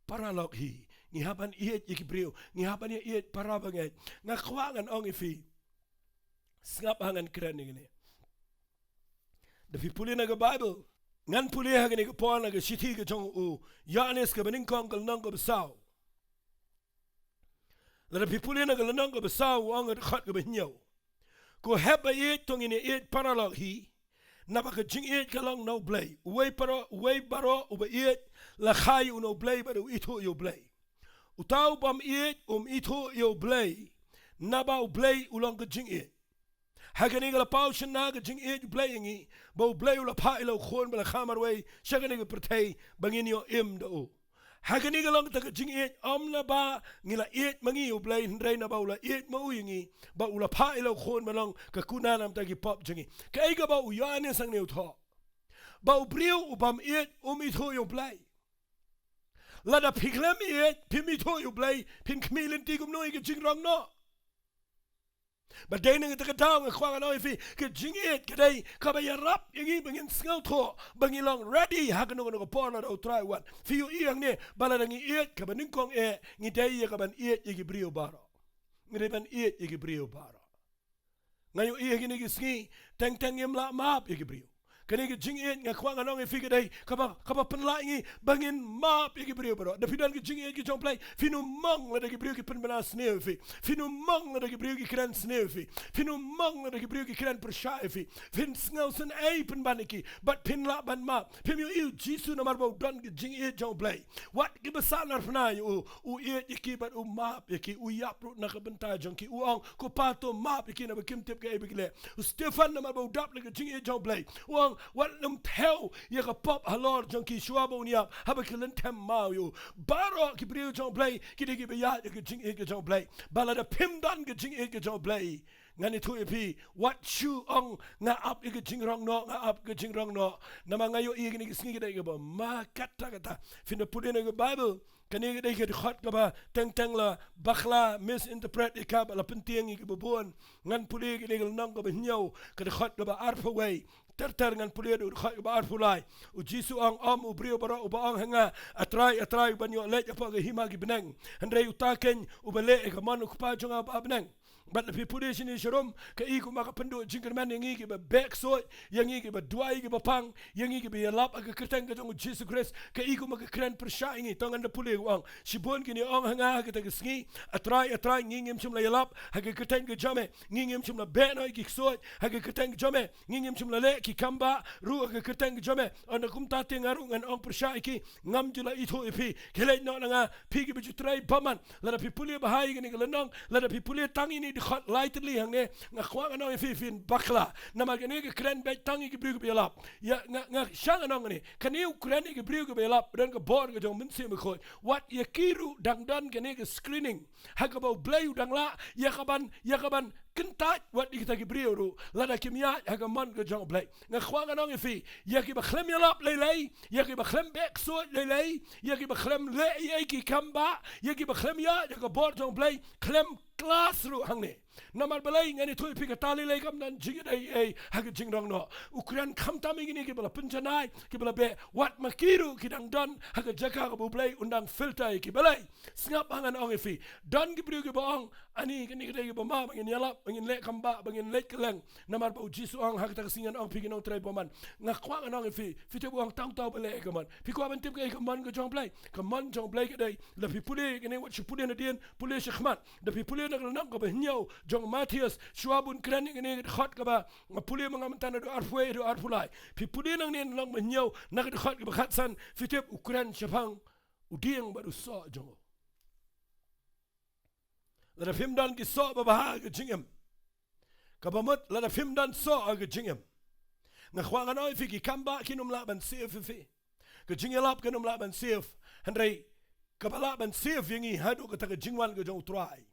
paralok hi, ngi hap ban ïeit ïa ki briew, ngi hap ban ïa ïeit para bangeit. Nga kwah ngan ong ïa phi, sngap ha ngan kren ïa kane. Da phi pule na ka Baibl, ngan pule ha kane ka por na ka shithi ka jong u Ïoannis kaba nyngkong ka lynnong kaba saw. Lada phi pule na ka lynnong kaba saw, u ong ha ka dkhot kaba hynñiew, ko hep ba ïeit, to ngin ïa ïeit paralok hi. Naba ka jingïeit ka long na U Blei. Uwei baroh, uwei baroh uba ïeit la kha ïa u na U Blei bad u ithuh ïa U Blei. Uta u bym ïeit um ithuh ïa U Blei, naba U Blei u long ka jingïeit. Ha kane ka la paw shynna ka jingïeit U Blei ïa ngi, ba U Blei u la phah ïa la u Khun ba la kha marwei sha kane ka pyrthei ba ngin ïoh im da u. Ha kane ka long kata ka jingïeit, ym naba ngi la ïeit ma ngi ïa U Blei, hynrei naba u la ïeit ma u ïa ngi, ba u la phah ïa la u Khun ban long ka kuna na ka bynta ki pop jong ngi. Kaei kaba u Ïoannis hangne u thoh? Ba u briew u bym ïeit um ithuh ïa U Blei. Lada phi khlem ïeit, phim ithuh ïa U Blei, phin khmih lynti kumno ïa ka jingrong noh? Bad dei na kata ka daw nga kwah ngan ong ïa phi, ka jingïeit ka dei kaba ïarap ïa ngi ba ngin sngewthuh ba ngi long ready ha kano kano ka por lada U Trai u wan. Phi ïohi hangne ba lada ngi ïeit, kaba nyngkong eh, ngi dei ïa kaban ïeit ïa ki briew baroh. Ngi dei ban ïeit ïa ki briew baroh. Nga ïohi ha kine ki sngi, teng teng ngim lah map ïa ki briew. Kane ka jingïeit nga kwah ngan ong ïa phi ka dei kaba, kaba pynlah ïa ngi ba ngin map ïa ki briew baroh. Da phi don ka jingïeit ka jong U Blei, phin ym mong lada ki briew ki pynbna sniew ïa phi. Phin ym mong lada ki briew ki kren sniew ïa phi. Phin ym mong lada ki briew ki kren pyrshah ïa phi. Phin sngewsynei pynban ïa ki, bad phin lah ban map. Phim ïohi, u Jisu namar ba u don ka jingïeit jong U Blei, wat kiba sahnarphna ïa u, u ïeit ïa ki bad u map ïa ki, u ïap ruh na ka bynta jong ki, u ong, Ko Pa, to map ïa ki naba kim tip kaei ba ki leh. U Stephan namar ba u dap na ka jingïeit jong U Blei, u ong, wat nym thew ïa ka pop halor jong ki shuwa ba un ïap, haba ki lynthem maw ïa u. Baroh ki briew jong U Blei ki dei kiba ïaid ïa ka jingïeit ka jong U Blei. Bad lada phim don ka jingïeit ka jong U Blei, ngan ïathuh ïa phi, wat shu ong, nga ap ïa ka jingrong noh, nga ap ka jingrong noh. Namar nga ïohi kine ki sngi ki dei kiba ma katta katta. Phin da pule na ka Baibl, kane ka dei ka dkhot kaba teng teng la bakla, misinterpret ïa ka, bad la pyntieng ïa kiba bun. Ngan pule kane ka lynnong kaba hynñiew, ka dkhot kaba arphew wei. ter ter ngan pule da u dkhot kaba arphew lai. U Jisu ong, ym u briew baroh uba ong ha nga, A Trai, A Trai, u ban ïoh leit hapoh ka hima ki bneng, hynrei uta keiñ uba leh ïa ka mon u Kpa jong nga uba ha bneng. Bad lada phi pule shane sharum, ka i kumba ka pynduh jingkyrmen ïa ngi kiba beh ksuid, ïa ngi kiba duwai kiba pang, ïa ngi kiba ïalap ha ka kyrteng ka jong u Jisu Khrist, ka i kumba ka kren pyrshah ïa ngi. To ngan da pule, u ong, shibun kin ïa ong ha nga ha kata ka sngi, A Trai, A Trai, ngi ngim shym la ïalap ha ka kyrteng ka jong me, ngi ngim shym la beh noh ïa ki ksuid ha ka kyrteng ka jong me, ngi ngim shym la leh ki kam bah ruh ha ka kyrteng ka jong me. Ynda kumta te nga ruh ngan ong pyrshah ïa ki, ngam ju la ithuh ïa phi, khie leit noh na nga, phi kiba ju trei bymman. Lada phi pule bha ïa kane ka lynnong, lada phi pule tang ïa kine ki dkhot lai tylli hangne, nga kwah ngan ong ïa phi, phin bakla. Namar kane ka kren beit tang ïa ki briew kiba ïalap. Ïa, nga, nga shah ngan ong kane, kane u kren ïa ki briew kiba ïalap, don ka bor ka jong u Mynsiem Bakhuid. Wat ïa ki ruh dang don kane ka screening ha kaba U Blei u dang lah ïa ka ban, ïa ka ban kyntait wat ïa kita ki briew ruh lada kim ïaid ha ka mon ka jong U Blei. Nga kwah ngan ong ïa phi, ïa kiba khlem ïalap lei lei, ïa kiba khlem beh ksuid lei lei, ïa kiba khlem leh ei ei ki kam bah, ïa kiba khlem ïaid ha ka bor jong U Blei, khlem klas ruh hangne. Namar balei? Ngan ïathuh ïa phi, kata lei lei kam don jingïadei ei ei ha ka jingrong noh. U kren khamtam ïa kine kiba la pynjanai, kiba la beh, wat ma ki ruh ki dang don ha ka jaka kaba U Blei un dang filter ïa ki. Balei? Sngap ha ngan ong ïa phi. Don ki briew kiba ong, ani kane ka dei kaba ma ba ngin ïalap, ba ngin leh kam bah, ba ngin leit kylleng. Namar ba u Jisu u ong, ha kata ka sngi ngan ong ïa phi ki nongtrei bymman. Nga kwah ngan ong ïa phi, phi tip u ong tang uta uba leh ei ei ka mon. Phi kwah ban tip kaei ka mon ka jong U Blei? Ka mon jong U Blei ka dei, lada phi pule kane, wat shu pule nadien, pule shakhmat. Lada phi pule na ka lynnong kaba hynñiew jong u Mathaios, shuwa ban kren ïa kane ka dkhot kaba nga pule ma nga mynta, naduh arphew wei haduh arphew lai. Phi pule nangne na lynnong ba hynñiew, na ka dkhot kaba khatsan, phi tip u kren shaphang u dieng bad u soh jong u. Lada phim don ki soh babha ha ka jingim, kaba mut lada phim don soh ha ka jingim, nga kwah ngan ong ïa phi, ki kam bah kin ym lah ban save ïa phi. Ka jingïalap kan ym lah ban save. Hynrei kaba lah ban save ïa ngi haduh kata ka jingwan ka jong U Trai,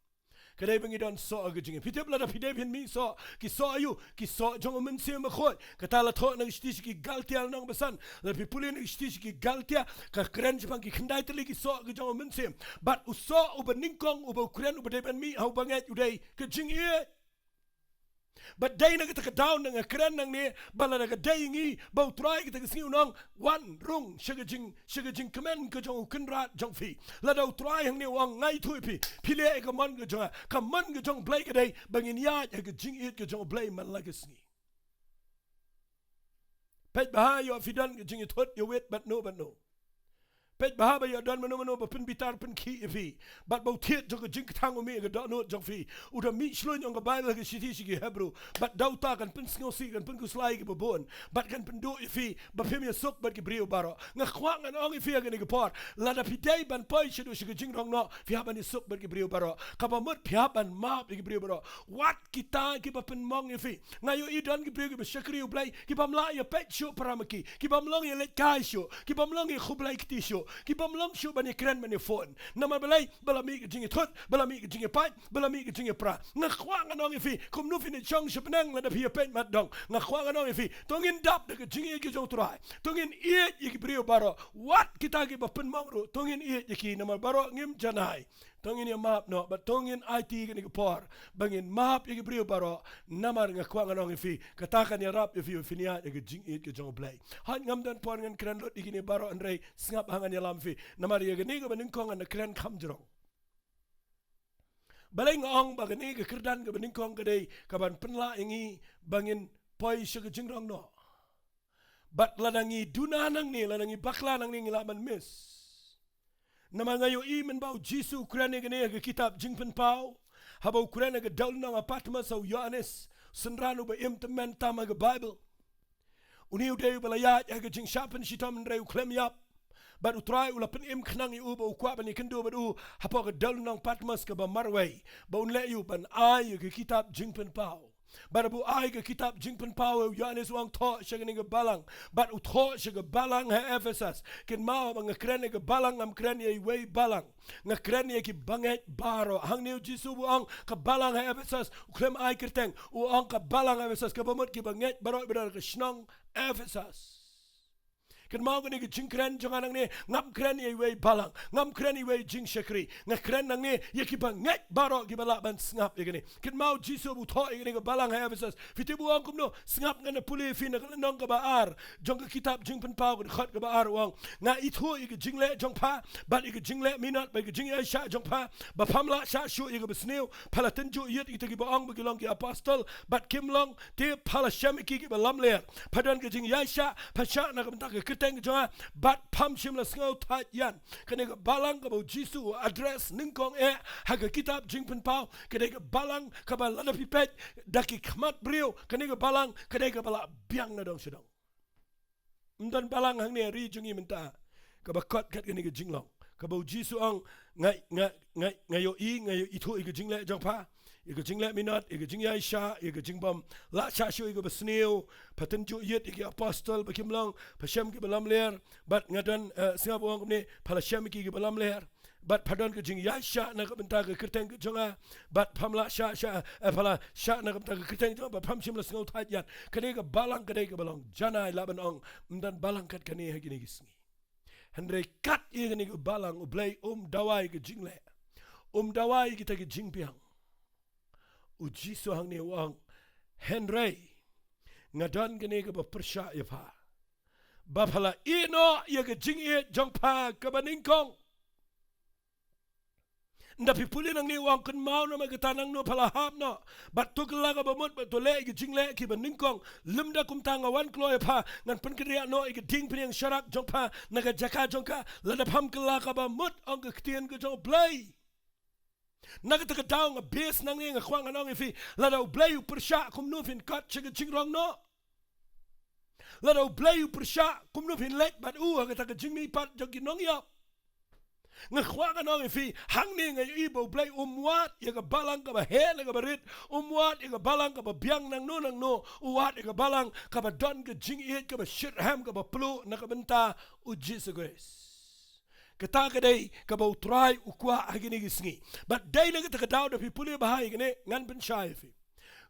ka dei ba ngi don soh ha ka jingim. Phi tip lada phi dei phin mih soh, ki soh aïu? Ki soh jong u Mynsiem Bakhuid. Kata la thoh na ka shithi sha ki Galatia lynnong ba san. Lada phi pule na ka shithi sha ki Galatia, ka kren shaphang ki khyndai tylli ki soh ki jong u Mynsiem. Bad u soh uba nyngkong uba u kren uba dei ban mih ha u bangeit u dei ka jingïeit. Bad dei na kata ka daw nga kren nangne, ba lada ka dei ngi, ba U Trai kata ka sngi un ong, wan rung sha ka jing, sha ka jingkmen ka jong U Kynrad jong phi. Lada U Trai hangne u ong, nga ïathuh ïa phi, phi leh ei ei ka mon ka jong nga, ka mon ka jong U Blei ka dei ba ngin ïaid ha ka jingïeit ka jong U Blei man la ka sngi. Peit bha, ïoh phi don ka jingïathut ïa wit bad no bad no. Peit bha ba ïoh don mano mano ba pynbitar pynkhih ïa phi. Bad ba u thied jong ka jingkthang u mih ha ka dohnud jong phi. U da mih shlur, ong ka Baibl ha ka shithi sha ki Hebru, bad da uta kan pynsngewsih, kan pynkhuslai ïa kiba bun, bad kan pynduh ïa phi ba phim ïasuk bad ki briew baroh. Nga kwah ngan ong ïa phi ha kane ka por, lada phi dei ban poi shaduh sha ka jingrong noh, phi hap ban ïasuk bad ki briew baroh. Kaba mut phi hap ban map ïa ki briew baroh. Wat kita kiba pynmong ïa phi. Nga ïohi don ki briew kiba shakri U Blei, kibym lah ïa peit shuh para ma ki, kibym long ïa leit kai shuh, kibym long ïa khublei kti shuh, kibym long shuh ban ïa kren ban ïa phone. Namar balei? Ba la mih ka jingïathut, ba la mih ka jingïapait, ba la mih ka jingïapra. Nga kwah ngan ong ïa phi, kumno phin ïa shong sha bneng lada phi ïa peit mat dong? Nga kwah ngan ong ïa phi, to ngin dap da ka jingïeit ka jong U Trai. To ngin ïeit ïa ki briew baroh. Wat kita kiba pynmong ruh, to ngin ïeit ïa ki, namar baroh ngim janai. To ngin ïa map noh, bad to ngin aiti kane ka por ba ngin map ïa ki briew baroh. Namar nga kwah ngan ong ïa phi, kata kan ïarap ïa phi ba phin ïaid ha ka jingïeit ka jong U Blei. Hooid, ngam don por ngan kren lut ïa kine baroh, hynrei sngap ha ngan ïalam ïa phi. Namar ïa kane kaba nyngkong ngan da kren kham jrong. Balei nga ong ba kane ka kyrdan kaba nyngkong ka dei kaban pynlah ïa ngi ba ngin poi sha ka jingrong noh? Bad lada ngi duna nangne, lada ngi bakla nangne, ngi lah ban miss. Namar nga ïohi mynba u Jisu u kren ïa kane ha ka kitab Jingpynpaw, haba u kren ha ka dewlynnong ha Patmos ha u Ïoannis, synran uba im tymmen tam ha ka Baibl. Une u dei uba la ïaid ha ka jingshah pynshitom hynrei u khlem ïap. Bad U Trai u la pynim khnang ïa u ba u kwah ban ïakynduh bad u hapoh ka dewlynnong Patmos kaba marwei, ba un leh ïa u ban ai ïa ka kitab Jingpynpaw. Bad haba u ai ka kitab Jingpynpaw ïa u Ïoannis, u ong, thoh sha kane ka balang. Bad u thoh sha ka balang ha Ephesus. Kynmaw ba nga kren ïa ka balang, ngam kren ïa iwei i balang. Nga kren ïa ki bangeit baroh. Hangne u Jisu u ong ka balang ha Ephesus, u khlem ai kyrteng, u ong ka balang ha Ephesus, kaba mut ki bangeit baroh ba don ha ka shnong Ephesus. Kynmaw kane ka jingkren jong nga nangne, ngam kren ïa iwei balang, ngam kren iwei jingshakri, nga kren nangne ïa kiba ngeit baroh kiba lah ban sngap ïa kane. Kynmaw Jisu u thoh ïa kane ka balang ha Ephesus. Phi tip u ong kumno? Sngap, ngan pule ïa phi na ka lynnong kaba ar jong ka kitab Jingpynpaw, ka dkhot kaba ar, u ong, nga ithuh ïa ka jingleh jong pha, bad ïa ka jingleh minot, bad ïa ka jingïaishah jong pha, ba pham lah shah shuh ïa kaba sniew. Pha la tynjuh ïit ïa kita kiba ong ba ki long ki apostol bad kim long, te pha la shem ïa ki kiba lamler. Pha don ka jingïaishah, pha shah na ka bynta ka kyrteng jong nga, bad pham shym la sngewthait ïa nga. Kane ka balang kaba u Jisu u address nyngkong eh ha ka kitab Jingpynpaw, kane ka balang kaba lada phi peit da ki khmat briew, kane ka balang, kane kaba la biang na dong sha dong. Ym don balang hangne ha ri jong ngi mynta kaba kot kat kane ka jinglong kaba u Jisu u ong, nga, nga, nga, nga ïohi, nga ïohi, ithuh ïa ka jingleh jong pha, ïa ka jingleh minot, ïa ka jingïaishah, ïa ka jingbym lah shah shuh ïa kaba sniew. Pha tynjuh ïit ïa ki apostol ba kim long, pha shem kiba lamler. Bad nga don, eh, sngap u ong kumne, pha la shem ïa ki kiba lamler. Bad pha don ka jingïaishah na ka bynta ka kyrteng ka jong nga. Bad pham lah shah, shah, eh, pha la shah na ka bynta ka kyrteng jong nga, bad pham shym la sngewthait ïa nga. Kane ka balang ka dei kaba long janai, lah ban ong, ym don balang kat kane ha kine ki sngi. Hynrei kat ïa kane ka balang U Blei um dawa ïa ka jingleh, um dawa ïa kita ki jingbiang. U Jisu hangne u ong, hynrei nga don kane kaba pyrshah ïa pha, ba pha la ïeh noh ïa ka jingïeit jong pha kaba nyngkong. Ynda phi pule nangne u ong, kynmaw namar kata nangno pha la hap noh, bad to kylla kaba mut, bad to leh ïa ki jingleh kiba nyngkong. Lymda kumta nga wan kloi ïa pha, ngan pynkynriah noh ïa ka diengphniang sharak jong pha na ka jaka jong ka. Lada pham kylla kaba mut, ong ka ktien ka jong U Blei. Na kata ka daw nga bes nangne, nga kwah ngan ong ïa phi, lada U Blei u pyrshah, kumno phin kot sha ka jingrong noh? Lada U Blei u pyrshah, kumno phin leit bad u ha kata ka jingmihpat jong ki nongïap? Nga kwah ngan ong ïa phi, hangne nga ïohi ba U Blei um wad ïa ka balang kaba heh ne kaba rit, um wad ïa ka balang kaba biang nangno nangno, u wad ïa ka balang kaba don ka jingïeit kaba shitrhem kaba pluh na ka bynta U Jisu Khrist. Kata ka dei kaba U Trai u kwah ha kine ki sngi. Bad dei na kata ka daw, da phi pule bha ïa kane, ngan pynshai ïa phi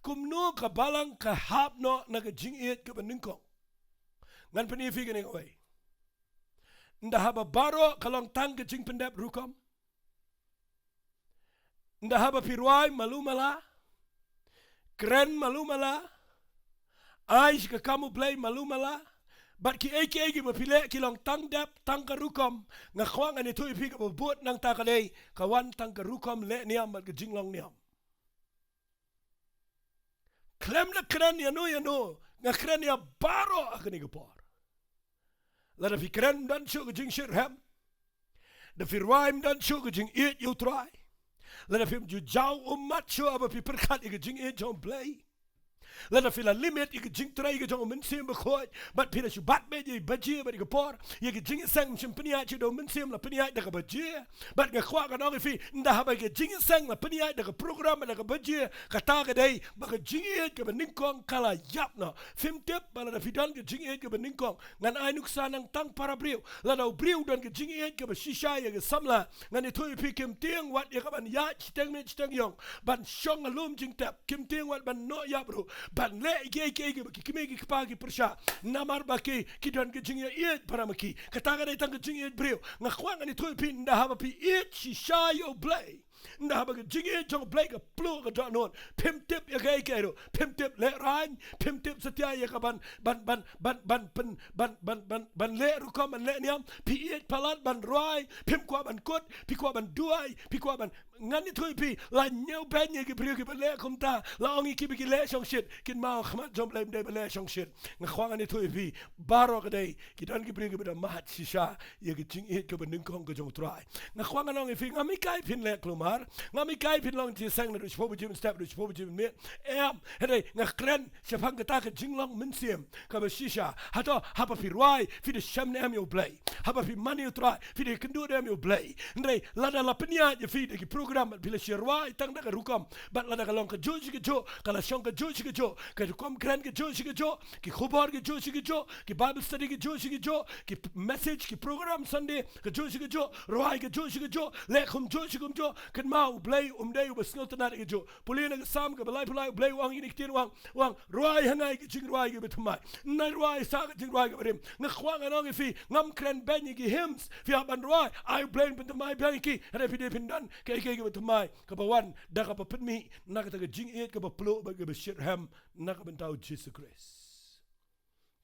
kumno ka balang ka hap noh na ka jingïeit kaba nyngkong. Ngan pyni ïa phi kane kawei. Ynda haba baroh ka long tang ka jingpyndep rukom, ynda haba phi rwai malu mala, kren malu mala, ai sha ka kam U Blei malu mala, bad kiei kiei kiba phi leh ki long tang dep, tang ka rukom, nga kwah ngan ïathuh ïa phi, kaba bud nangta ka dei ka wan tang ka rukom leh niam bad ka jinglong niam. Khlem da kren ïano ïano, nga kren ïa baroh ha kane ka por. Lada phi kren ym don shuh ka jingshitrhem, da phi rwai ym don shuh ka jingïeit ïa U Trai, lada phim ju jaw ummat shuh haba phi pyrkhat ïa ka jingïeit jong U Blei, lada phi la limit ïa ka jingtrei ka jong U Mynsiem Bakhuid, bad phi la shu bat beit ïa i baje bad ïa ka por, ïa ka jingïaseng ym shym pynïaid shuh da U Mynsiem, la pynïaid da ka baje. Bad nga kwah ngan ong ïa phi, ynda haba ka jingïaseng la pynïaid da ka program bad da ka baje, kata ka dei ba ka jingïeit kaba nyngkong ka la ïap noh. Phim tip ba lada phi don ka jingïeit kaba nyngkong, ngan ai nuksa nangtang para briew. Lada u briew u don ka jingïeit kaba shisha ïa ka samla, ngan ïathuh ïa phi, kim tieng wat ïa kaban ïaid shiteng miet shiteng ïong ban shong ha lum jingtep, kim tieng wat ban noh ïap ruh, ban leh kiei kiei kiba ki kmie ki kpa ki pyrshah, namar ba ki, ki don ka jingïaieit para ma ki. Kata ka dei tang ka jingïeit briew. Nga kwah ngan ïathuh ïa phi, ynda haba phi ïeit shisha ïa U Blei, ynda haba ka jingïeit jong U Blei ka pluh ka dohnud, phim tip ïa kaei kaei ruh, phim tip lehraiñ, phim tip satia ïa kaban, ban, ban, ban, ban, pyn, ban, ban, ban, ban leh rukom, ban leh niam, phi ïeit palat ban rwai, phim kwah ban kut, phi kwah ban duwai, phi kwah ban, ngan ïathuh ïa phi, la ñiewbeiñ ïa ki briew kiba leh kumta, la ong ïa ki ba ki leh shongshit, kynmaw, khmat jong U Blei ym dei ba leh shongshit. Nga kwah ngan ïathuh ïa phi, baroh ka dei, ki don ki briew kiba da mad shisha ïa ka jingïeit kaba nyngkong ka jong U Trai. Nga kwah ngan ong ïa phi, ngam hikai phin leh kulmar, ngam hikai phin long jingïaseng naduh shiphew baje mynstep haduh shiphew baje mynmiet. Em, hynrei nga kren shaphang kata ka jinglong mynsiem kaba shisha. Hato haba phi rwai phi da shem ne em ïa U Blei? Haba phi mane ïa U Trai phi da kynduh ne em ïa U Blei? Hynrei lada la pynïaid ïa phi da ki program bad phi la shu rwai tang da ka rukom, bad lada ka long kajuh shi kajuh, ka la shong kajuh shi kajuh, ka rukom kren kajuh shi kajuh, ki khubor kajuh shi kajuh, ki Bible study kajuh shi kajuh, ki p-, message, ki program Sunday kajuh shi kajuh, rwai kajuh shi kajuh, leh kumjuh shi kumjuh, Kynmaw, U Blei um dei uba sngewtynnad ïa kajuh. Pule na ka Salm kaba laiphew lai, U Blei u ong ïa kine ki ktien, u ong, u ong, rwai ha nga ïa ka jingrwai kaba thymmai. Ngan rwai sha ka jingrwai kaba rim. Nga kwah ngan ong ïa phi, ngam kren beiñ ïa ki hymns. Phi hap ban rwai. Ai U Blei un pynthymmai biang ïa ki. Hynrei phi dei phin don kaei kaei kaba thymmai, kaba wan da kaba pynmih na kata ka jingïeit kaba pluh bad kaba shitrhem na ka bynta U Jisu Khrist.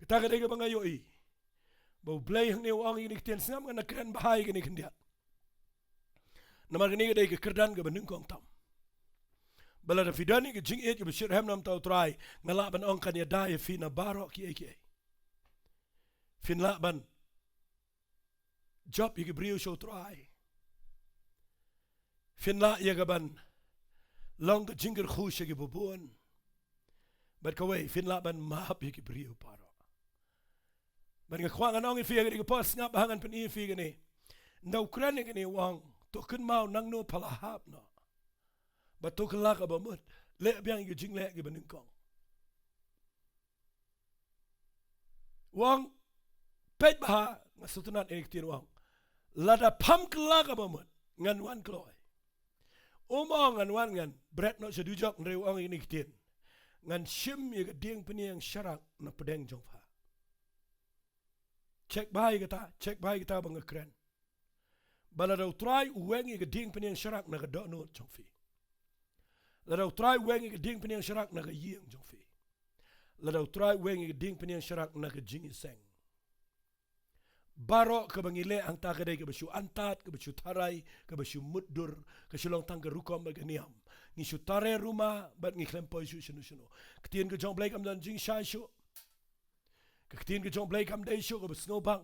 Kata ka dei kaba nga ïohi ba U Blei hangne u ong ïa kine ki ktien. Sngap, ngan kren bha ïa kine khyndiat, namar kane ka dei ka kyrdan kaba nyngkong tam. Ba lada phi don ïa ka jingïeit kaba shitrhem na ka bynta U Trai, nga lah ban ong kan ïada ïa phi na baroh kiei kiei. Phin lah ban jop ïa ki briew sha U Trai. Phin lah ïa ka ban long ka jingkyrkhu sha kiba bun. Bad kawei, phin lah ban map ïa ki briew baroh. Bad nga kwah ngan ong ïa phi ha kane ka por, sngap bha, ngan pyni ïa phi kane. Ynda u kren ïa kane u ong, to kynmaw nangno pha la hap noh. Bad to kylla kaba mut. Leh biang ïa ki jingleh kiba nyngkong. U ong, peit bha, nga sngewtynnad ïa kine ki ktien, u ong, lada pham kylla kaba mut, ngan wan kloi. Um ong ngan wan, ngan bret noh sha dujok, hynrei u ong ïa kine ki ktien, ngan shim ïa ka diengpynieng sharak na pdeng jong pha. Check bha ïa kata, check bha ïa kata ba nga kren. Ba lada U Trai u weng ïa ka diengpynieng sharak na ka dohnud jong phi. Lada U Trai u weng ïa ka diengpynieng sharak na ka ïing jong phi. Lada U Trai u weng ïa ka diengpynieng sharak na ka jingïaseng. Baroh kaba ngi leh hangta ka dei kaba shu antad, kaba shu tharai, kaba shu mutdur, ka shu long tang ka rukom bad ka niam. Ngi shu tare ruma, bad ngi khlem poi shuh shano shano. Ka ktien ka jong U Blei kam don jingshai shuh. Ka ktien ka jong U Blei kam dei shuh kaba sngewbang.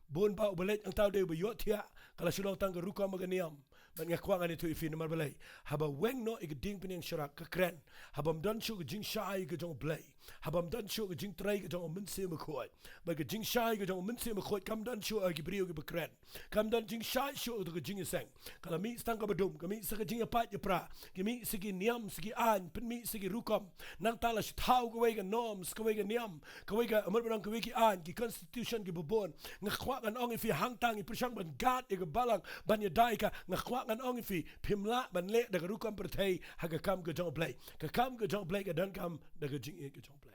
Bun bah uba leit hangta u dei uba ïohthiah, ka la shu long tang ka rukom bad ka niam. Bad nga kwah ngan ïathuh ïa phi namar balei. Haba weng noh ïa ka diengpynieng sharak, ka kren, haba ym don shuh ka jingshai ka jong U Blei, haba ym don shuh ka jingtrei ka jong U Mynsiem Bakhuid, bad ka jingshai ka jong U Mynsiem Bakhuid kam don shuh ha ki briew kiba kren. Kam don jingshai shuh ha ka jingïaseng. Ka la mih sa tang kaba dum, ka mih sa ka jingïapait ïapra, ka mih sa ki niam, sa ki aiñ, pynmih sa ki rukom. Nangta la shu thaw kawei ka norms, kawei ka niam, kawei ka, mut ban ong kawei ki aiñ, ki constitution kiba bun. Nga kwah ngan ong ïa phi, hangta ngi pyrshang ban guard ïa ka balang, ban ïada ïa ka. Nga kwah ngan ong ïa phi, phim lah ban leh da ka rukom pyrthei ha ka kam ka jong U Blei. Ka kam ka jong U Blei ka donkam da ka jingïeit ka jong U Blei.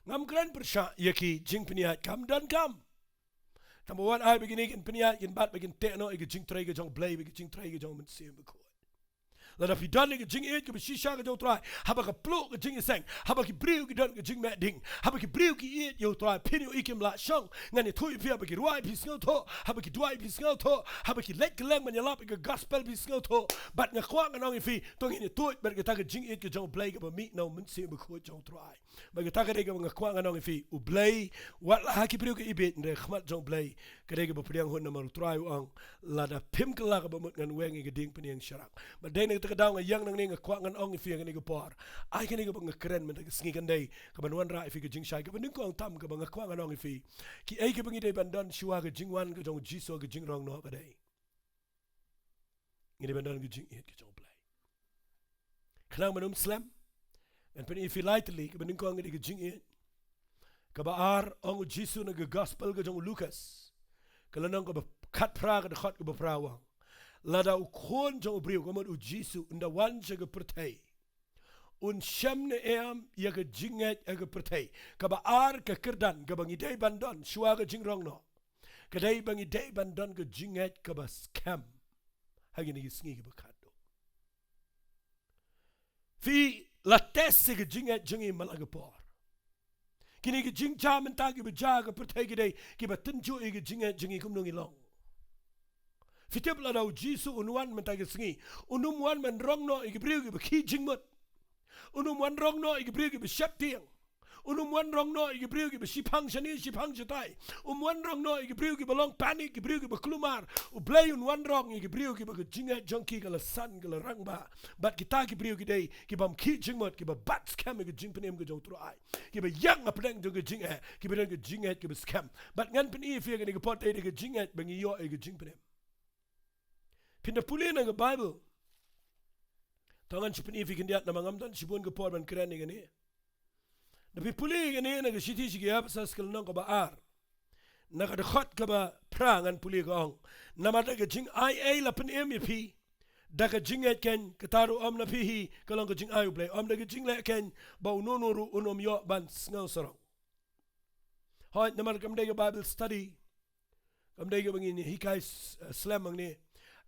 Ngam kren pyrshah ïa ki jingpynïaid, kam donkam. Tang ba wat ai ba kine kin pynïaid, kin bat, ba kin teh noh ïa ka jingtrei ka jong U Blei, ba ka jingtrei ka jong U Mynsiem Bakhuid. Lada phi don ïa ka jingïeit kaba shisha ka jong U Trai, haba ka pluh ka jingïaseng, haba ki briew ki don ka jingmeh ding, haba ki briew ki ïeit ïa U Trai, phin ïohi kim lah shong. Ngan ïathuh ïa phi, haba ki rwai phi sngewthuh, haba ki duwai phi sngewthuh, haba ki leit kylleng ban ïalap ïa ka gospel phi sngewthuh. Bad nga kwah ngan ong ïa phi, to ngin ïathuh bad kata ka jingïeit ka jong U Blei kaba mih na U Mynsiem Bakhuid jong U Trai. Bad kata ka dei kaba nga kwah ngan ong ïa phi, U Blei, wat la ha ki briew ki ibit, hynrei ha khmat jong U Blei ka dei kaba pdiang hun, namar U Trai u ong, lada phim kylla kaba mut ngan weng ïa ka diengpynieng sharak. Bad dei na kata ka daw nga ïeng nangne, nga kwah ngan ong ïa phi ha kane ka por, ai kane kaba nga kren mynta ka sngi kan dei kaban wanrah ïa phi ka jingshai. Kaba nyngkong tam kaba nga kwah ngan ong ïa phi, kiei kiba ngi dei ban don shuwa ka jingwan ka jong U Jisu ha ka jingrong noh ka dei, ngi dei ban don ka jingïeit ka jong U Blei. Khnang ban ym slem, ngan pyni ïa phi lai tylli. Kaba nyngkong ka dei ka jingïeit. Kaba ar, ong U Jisu na ka gospel ka jong u Lukas, ka lynnong kaba khatphra, ka dkhot kaba phra, u ong, lada U Khun jong u briew, ka mut U Jisu, un da wan sha ka pyrthei, un shem ne em ïa ka jingngeit ha ka pyrthei. Kaba ar ka kyrdan kaba ngi dei ban don shuwa ka jingrong noh, ka dei ba ngi dei ban don ka jingngeit kaba skhem ha kine ki sngi kiba khatduh. Phi la test ïa ka jingngeit jong ngi man la ka por. Kine ki jingjia mynta kiba jia ha ka pyrthei ki dei kiba tynjuh ïa ka jingngeit jong ngi kumno ngi long. Phi tip, lada U Jisu un wan mynta ka sngi, un ym wan ban rong noh ïa ki briew kiba khih jingmut. Un ym wan rong noh ïa ki briew kiba sheptieng. Un ym wan rong noh ïa ki briew kiba shiphang shane shiphang shatai. Um wan rong noh ïa ki briew kiba long panic, ki briew kiba kulmar. U Blei un wan rong ïa ki briew kiba ka jingngeit jong ki ka la san, ka la rangbah. Bad kita ki briew ki dei kibym khih jingmut, kiba bat skhem ïa ka jingpynim ka jong U Trai, kiba ïeng hapdeng jong ka jingeh, kiba don ka jingngeit kaba skhem. Bad ngan pyni ïa phi ha kane ka por, dei da ka jingngeit ba ngi ïoh ïa ka jingpynim. Phin da pule na ka Baibl. To ngan shu pyni ïa phi khyndiat namar ngam don shibun ka por ban kren ïa kane. Da phi pule ïa kane na ka shithi sha ki Ephesos ka lynnong kaba ar, na ka dkhot kaba phra ngan pule ka ong. Namar da ka jingai ei la pynim ïa phi. Da ka jingngeit keiñ, kata ruh ym na phi hi, ka long ka jingai U Blei. Ym da ka jingleh keiñ, ba uno uno ruh un ym ïoh ban sngew sarong. Hooid, namar kam dei ka Bible study. Kam dei kaba ngin hikai s-, eh, slem hangne.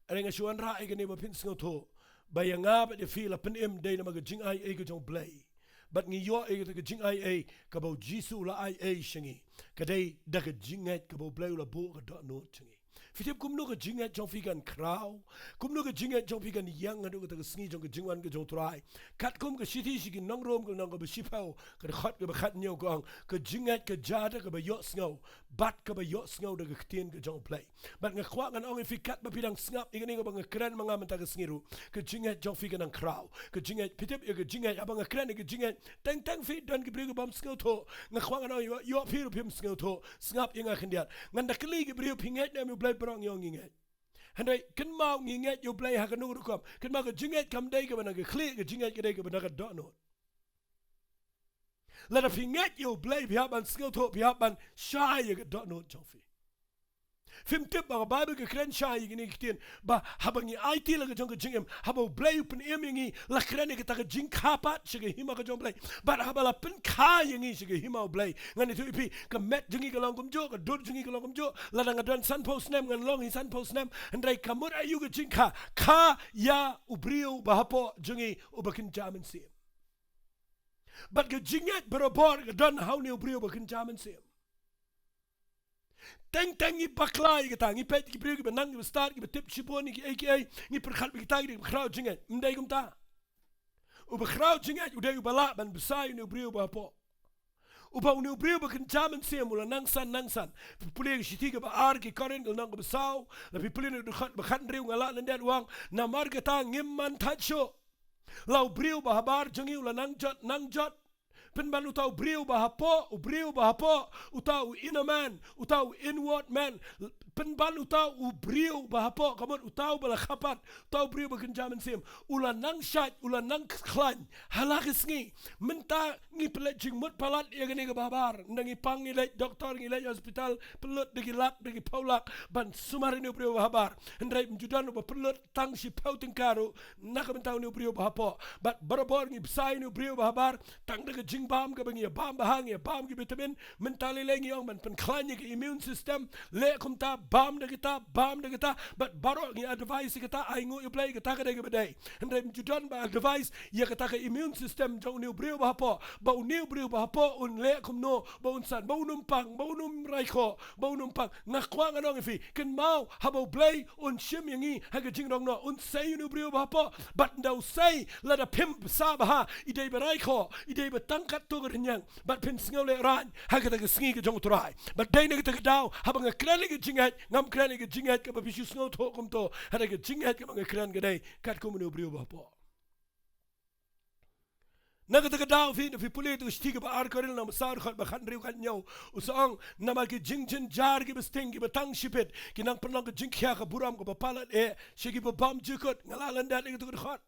Hynrei nga shu wanrah ïa kane ba phin sngewthuh. Ba ïa nga bad ïa phi la pynim dei namar ka jingai ei ka jong U Blei. Bad ngi ïoh ïa kata ka jingai ei kaba U Jisu u la ai ei sha ngi. Ka dei da ka jingngeit kaba U Blei u la buh ka dohnud sha ngi. Phi tip kumno ka jingngeit jong phi kan khraw. Kumno ka jingngeit jong phi kan ïeng haduh kata ka sngi jong ka jingwan ka jong U Trai. Katkum ka shithi sha ki nong Rom ka lynnong kaba shiphew, ka dkhot kaba khathynñiew ka ong, ka jingngeit ka jia da kaba ïohsngew, bad kaba ïohsngew da ka ktien ka jong U Blei. Bad nga kwah ngan ong ïa phi katba phi dang sngap ïa kane kaba nga kren ma nga mynta ka sngi ruh. Ka jingngeit jong phi kan nang khraw. Ka jingngeit, phi tip ïa ka jingngeit, haba nga kren ïa ka jingngeit, teng teng phi don ki briew ki bym sngewthuh. Nga kwah ngan ong ïa, ïoh phi ruh phim sngewthuh. Sngap ïa nga khyndiat. Ngan da kylli ki briew, phi ngeit ne em ïa U Blei? Baroh ngi ong ngi ngeit. Hynrei kynmaw, ngi ngeit ïa U Blei ha kano ka rukom. Kynmaw, ka jingngeit kam dei kaba na ka khlieh, ka jingngeit ka dei kaba na ka dohnud. Lada phi ngeit ïa U Blei, phi hap ban sngewthuh, phi hap ban shai ïa ka dohnud jong phi. Phim tip ba ka Bible ka kren shai ïa kine ki ktien, ba haba ngi aiti la ka jong ka jingim, haba U Blei u pynim ïa ngi, la kren ïa kata ka jingkha pat sha ka hima ka jong U Blei. Bad haba la pynkha ïa ngi sha ka hima U Blei, ngan ïathuh ïa phi, ka met jong ngi ka long kumjuh, ka dur jong ngi ka long kumjuh. Lada nga don sanphew snem, ngan long hi sanphew snem. Hynrei ka mut aïu ka jingkha? Kha ïa u briew ba hapoh jong ngi uba kynja mynsiem. Bad ka jingngeit barabor ka don ha une u briew ba kynja mynsiem. Teng teng ngi bakla ïa kata, ngi peit ki briew kiba nang, kiba stad, kiba tip shibun ïa kiei kiei, ngi pyrkhat ba kita ki dei kiba khraw jingngeit. Ym dei kumta. Uba khraw jingngeit u dei uba lah ban bsa ïa une u briew ba hapoh. Uba une u briew ba kynja mynsiem u la nang san nang san. Pule ka shithi kaba ar ki Korinth ka lynnong kaba saw, la phi pule na ka dkhot ba khathynriew, nga lah lyndet, u ong, namar kata ngim man thait shuh. La u briew ba habar jong ngi u la nang jot nang jot. Pynban uta u briew ba hapoh, u briew ba hapoh, uta u inner man, uta u inward man. Pynban uta u briew ba hapoh, ka mut uta uba la kha pat, uta u briew ba kynja mynsiem, u la nang shait, u la nang khlaiñ ha la ka sngi. Mynta ngi pynleit jingmut palat ïa kane kaba habar. Ynda ngi pang ngi leit doktor, ngi leit hospital, pynlut da ki lak, da ki phew lak ban sumar ïa une u briew ba habar. Hynrei ym ju don uba pynlut tang shiphew tyngka ruh na ka bynta une u briew ba hapoh. Bad barabor ngi bsa ïa une u briew ba habar tang da ka jingbam kaba ngi ïa bam bha, ngi ïa bam ki vitamin. Mynta lei lei ngi ong ban pynkhlaiñ ïa ka immune system. Leh kumta, bam da kita, bam da kita. Bad baroh ngi advice ïa kata, ai nguh ïa U Blei, kata ka dei kaba dei. Hynrei ym ju don ba advice ïa kata ka immune system jong une u briew ba hapoh, ba une u briew ba hapoh un leh kumno, ba un san, ba un ym pang, ba un ym raikhoh, ba un ym pang. Nga kwah ngan ong ïa phi, kynmaw, haba U Blei un shim ïa ngi ha ka jingrong noh, un sei ïa une u briew ba hapoh. Bad ynda u sei, lada phim bsa bha, i dei ba raikhoh, i dei ba tang katto ka rynïeng, bad phin sngewlehraiñ ha kata ka sngi ka jong U Trai. Bad dei na kata ka daw, haba nga kren ïa ka jingngeit, ngam kren ïa ka jingngeit kaba phi shu sngewthuh kumto. Hynrei ka jingngeit kaba nga kren ka dei katkum une u briew ba hapoh. Na kata ka daw phi, phi pule ïa ka shithi kaba ar Korinth lynnong ba saw, dkhot ba khathynriew, khathynñiew, u sa ong, namar ki jingjynjar kiba sting, kiba tang shipit, ki nang pynlong ka jingkhia, ka burom kaba palat eh sha kiba bymjukut. Nga la lyndet ïa kato ka dkhot.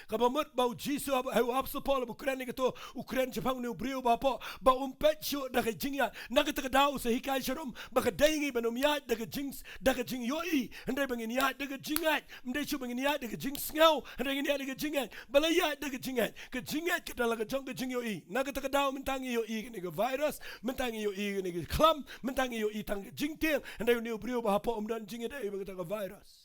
Kaba mut ba U Jisu, haba, haba u Apostol Paul haba u kren ïa kato, u kren shaphang une u briew ba hapoh, ba um peit shuh da ka jingïaid. Na kata ka daw u sa hikai sharum ba ka dei ngi ban ym ïaid da ka jing, da ka jingïohi, hynrei ba ngin ïaid da ka jingngeit. Ym dei shuh ba ngin ïaid da ka jingsngew, hynrei ngin ïaid da ka jingngeit. Ba la ïaid da ka jingngeit, ka jingngeit ka don la ka jong ka jingïohi. Na kata ka daw mynta ngi ïohi kane ka virus, mynta ngi ïohi kane ka khlam, mynta ngi ïohi tang ka jingtieng, hynrei une u briew ba hapoh um don jingïadei bad kata ka virus.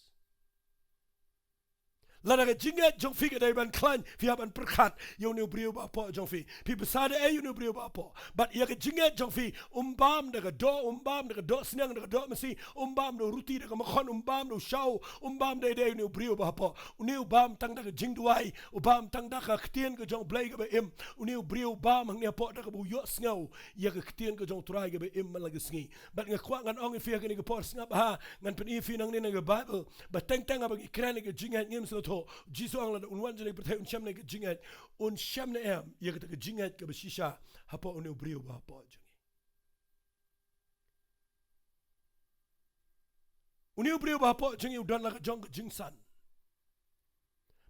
Lada ka jingngeit jong phi ka dei ban khlaiñ, phi hap ban pyrkhat ïa une u briew ba hapoh jong phi. Phi bsa da ei ïa une u briew ba hapoh? Bad ïa ka jingngeit jong phi, um bam da ka doh, um bam da ka doh sniang, da ka doh masi, um bam da u ruti, da ka makhon, um bam da u shaw, um bam da ei da ei, une u briew ba hapoh. Une u bam tang da ka jingduwai, u bam tang da ka ktien ka jong U Blei kaba im. Une u briew u bam hangne hapoh da kaba u ïohsngew ïa ka ktien ka jong U Trai kaba im man la ka sngi. Bad nga kwah ngan ong ïa phi ha kane ka por, sngap bha, ngan pyni ïa phi nangne na ka Bible ba teng teng haba ngi kren ïa ka jingngeit ngim sngewthuh. U Jisu u ong lada un wan sha kane ka pyrthei un shem na ka jingngeit, un shem ne em ïa kata ka jingngeit kaba shisha hapoh une u briew ba hapoh jong ngi. Une u briew ba hapoh jong ngi u don la ka jong ka jingsan.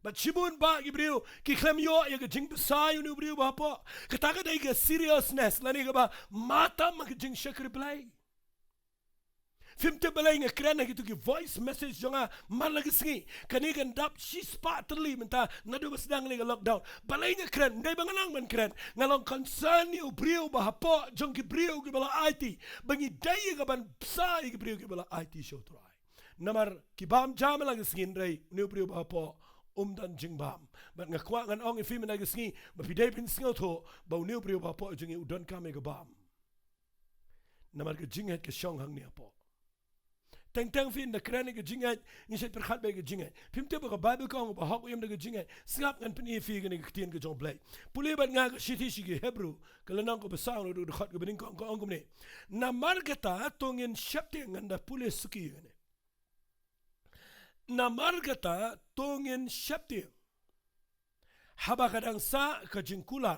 Bad shibun bah ki briew ki khlem ïoh ïa ka jingbsa ïa une u briew ba hapoh. Kata ka dei ka seriousness lane kaba matam ha ka jingshakri Blei. Phim tip balei nga kren ha kito ki voice message jong nga man la ka sngi. Kane kan dap shispah tylli mynta naduh ba sdang kane ka lockdown. Balei nga kren, ym dei ba nga nang ban kren. Nga long concern ïa u briew ba hapoh jong ki briew kiba la aiti, ba ngi dei ïa ka ban bsa ïa ki briew kiba la aiti sha u Trai. Namar ki bam jam la ka sngi, hynrei une u briew ba hapoh um don jingbam. Bad nga kwah ngan ong ïa phi mynta ka sngi ba phi dei phin sngewthuh ba une u briew ba hapoh jong ngi u donkam ïa ka bam. Namar ka jingngeit ka shong hangne hapoh. Teng teng phi ynda kren ïa ka jingngeit, ngi shait pyrkhat beit ïa ka jingngeit. Phim tip ba ka Baibl ka ong ba hok u im da ka jingngeit. Sngap, ngan pyni ïa phi kane ka ktien ka jong u Blei. Pule bad nga ka shithi sha ki Hebru, ka lynnong kaba saw, naduh ka dkhot kaba nyngkong, ka ong kumne. Namar kata to ngin sheptieng. Ngan da pule suki ïa kane. Namar kata to ngin sheptieng, haba ka dang sah ka jingkular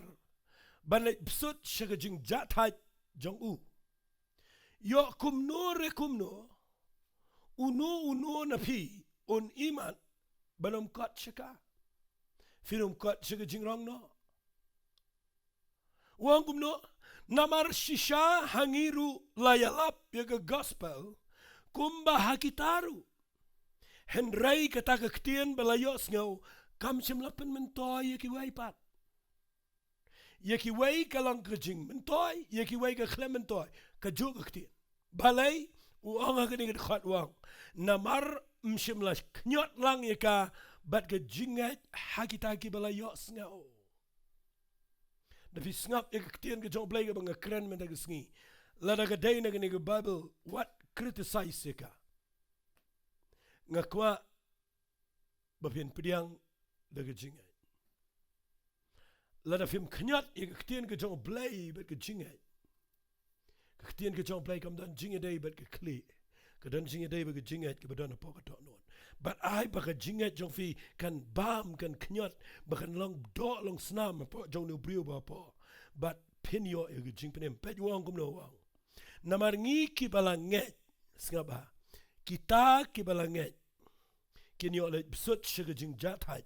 ban leit bsut sha ka jingjahthait jong u. Ïoh kumno re kumno, uno uno na phi un ïehnoh ban ym kot sha ka. Phin ym kot sha ka jingrong noh. U ong kumno? Namar shisha ha ngi ruh la ïalap ïa ka gospel kumba ha kita ruh. Hynrei kata ka ktien ba la ïohsngew kam shym la pynmyntoi ïa kiwei pat. Ïa kiwei ka long ka jingmyntoi, ïa kiwei ka khlem myntoi, kajuh ka ktien. Balei? U ong ha kane ka dkhot, u ong, namar ym shym la khñiot lang ïa ka bad ka jingngeit ha kita kiba la ïohsngew. Da phi sngap ïa ka ktien ka jong u Blei kaba nga kren mynta ka sngi, lada ka dei na kane ka Baibl, wat criticize ïa ka. Nga kwah ba phin pdiang da ka jingngeit. Lada phim khñiot ïa ka ktien ka jong u Blei bad ka jingngeit, ka ktien ka jong u Blei kam don jingïadei bad ka khlieh. Ka don jingïadei bad ka jingngeit kaba don hapoh ka dohnud. Bad ai ba ka jingngeit jong phi kan bam, kan khñiot, ba kan long doh long snam hapoh jong une u briew ba hapoh. Bad phin ïoh ïa ka jingpynim. Peit u ong kumno, u ong. Namar ngi kiba la ngeit, sngap bha, kita kiba la ngeit, kin ïoh leit bsut sha ka jingjahthait.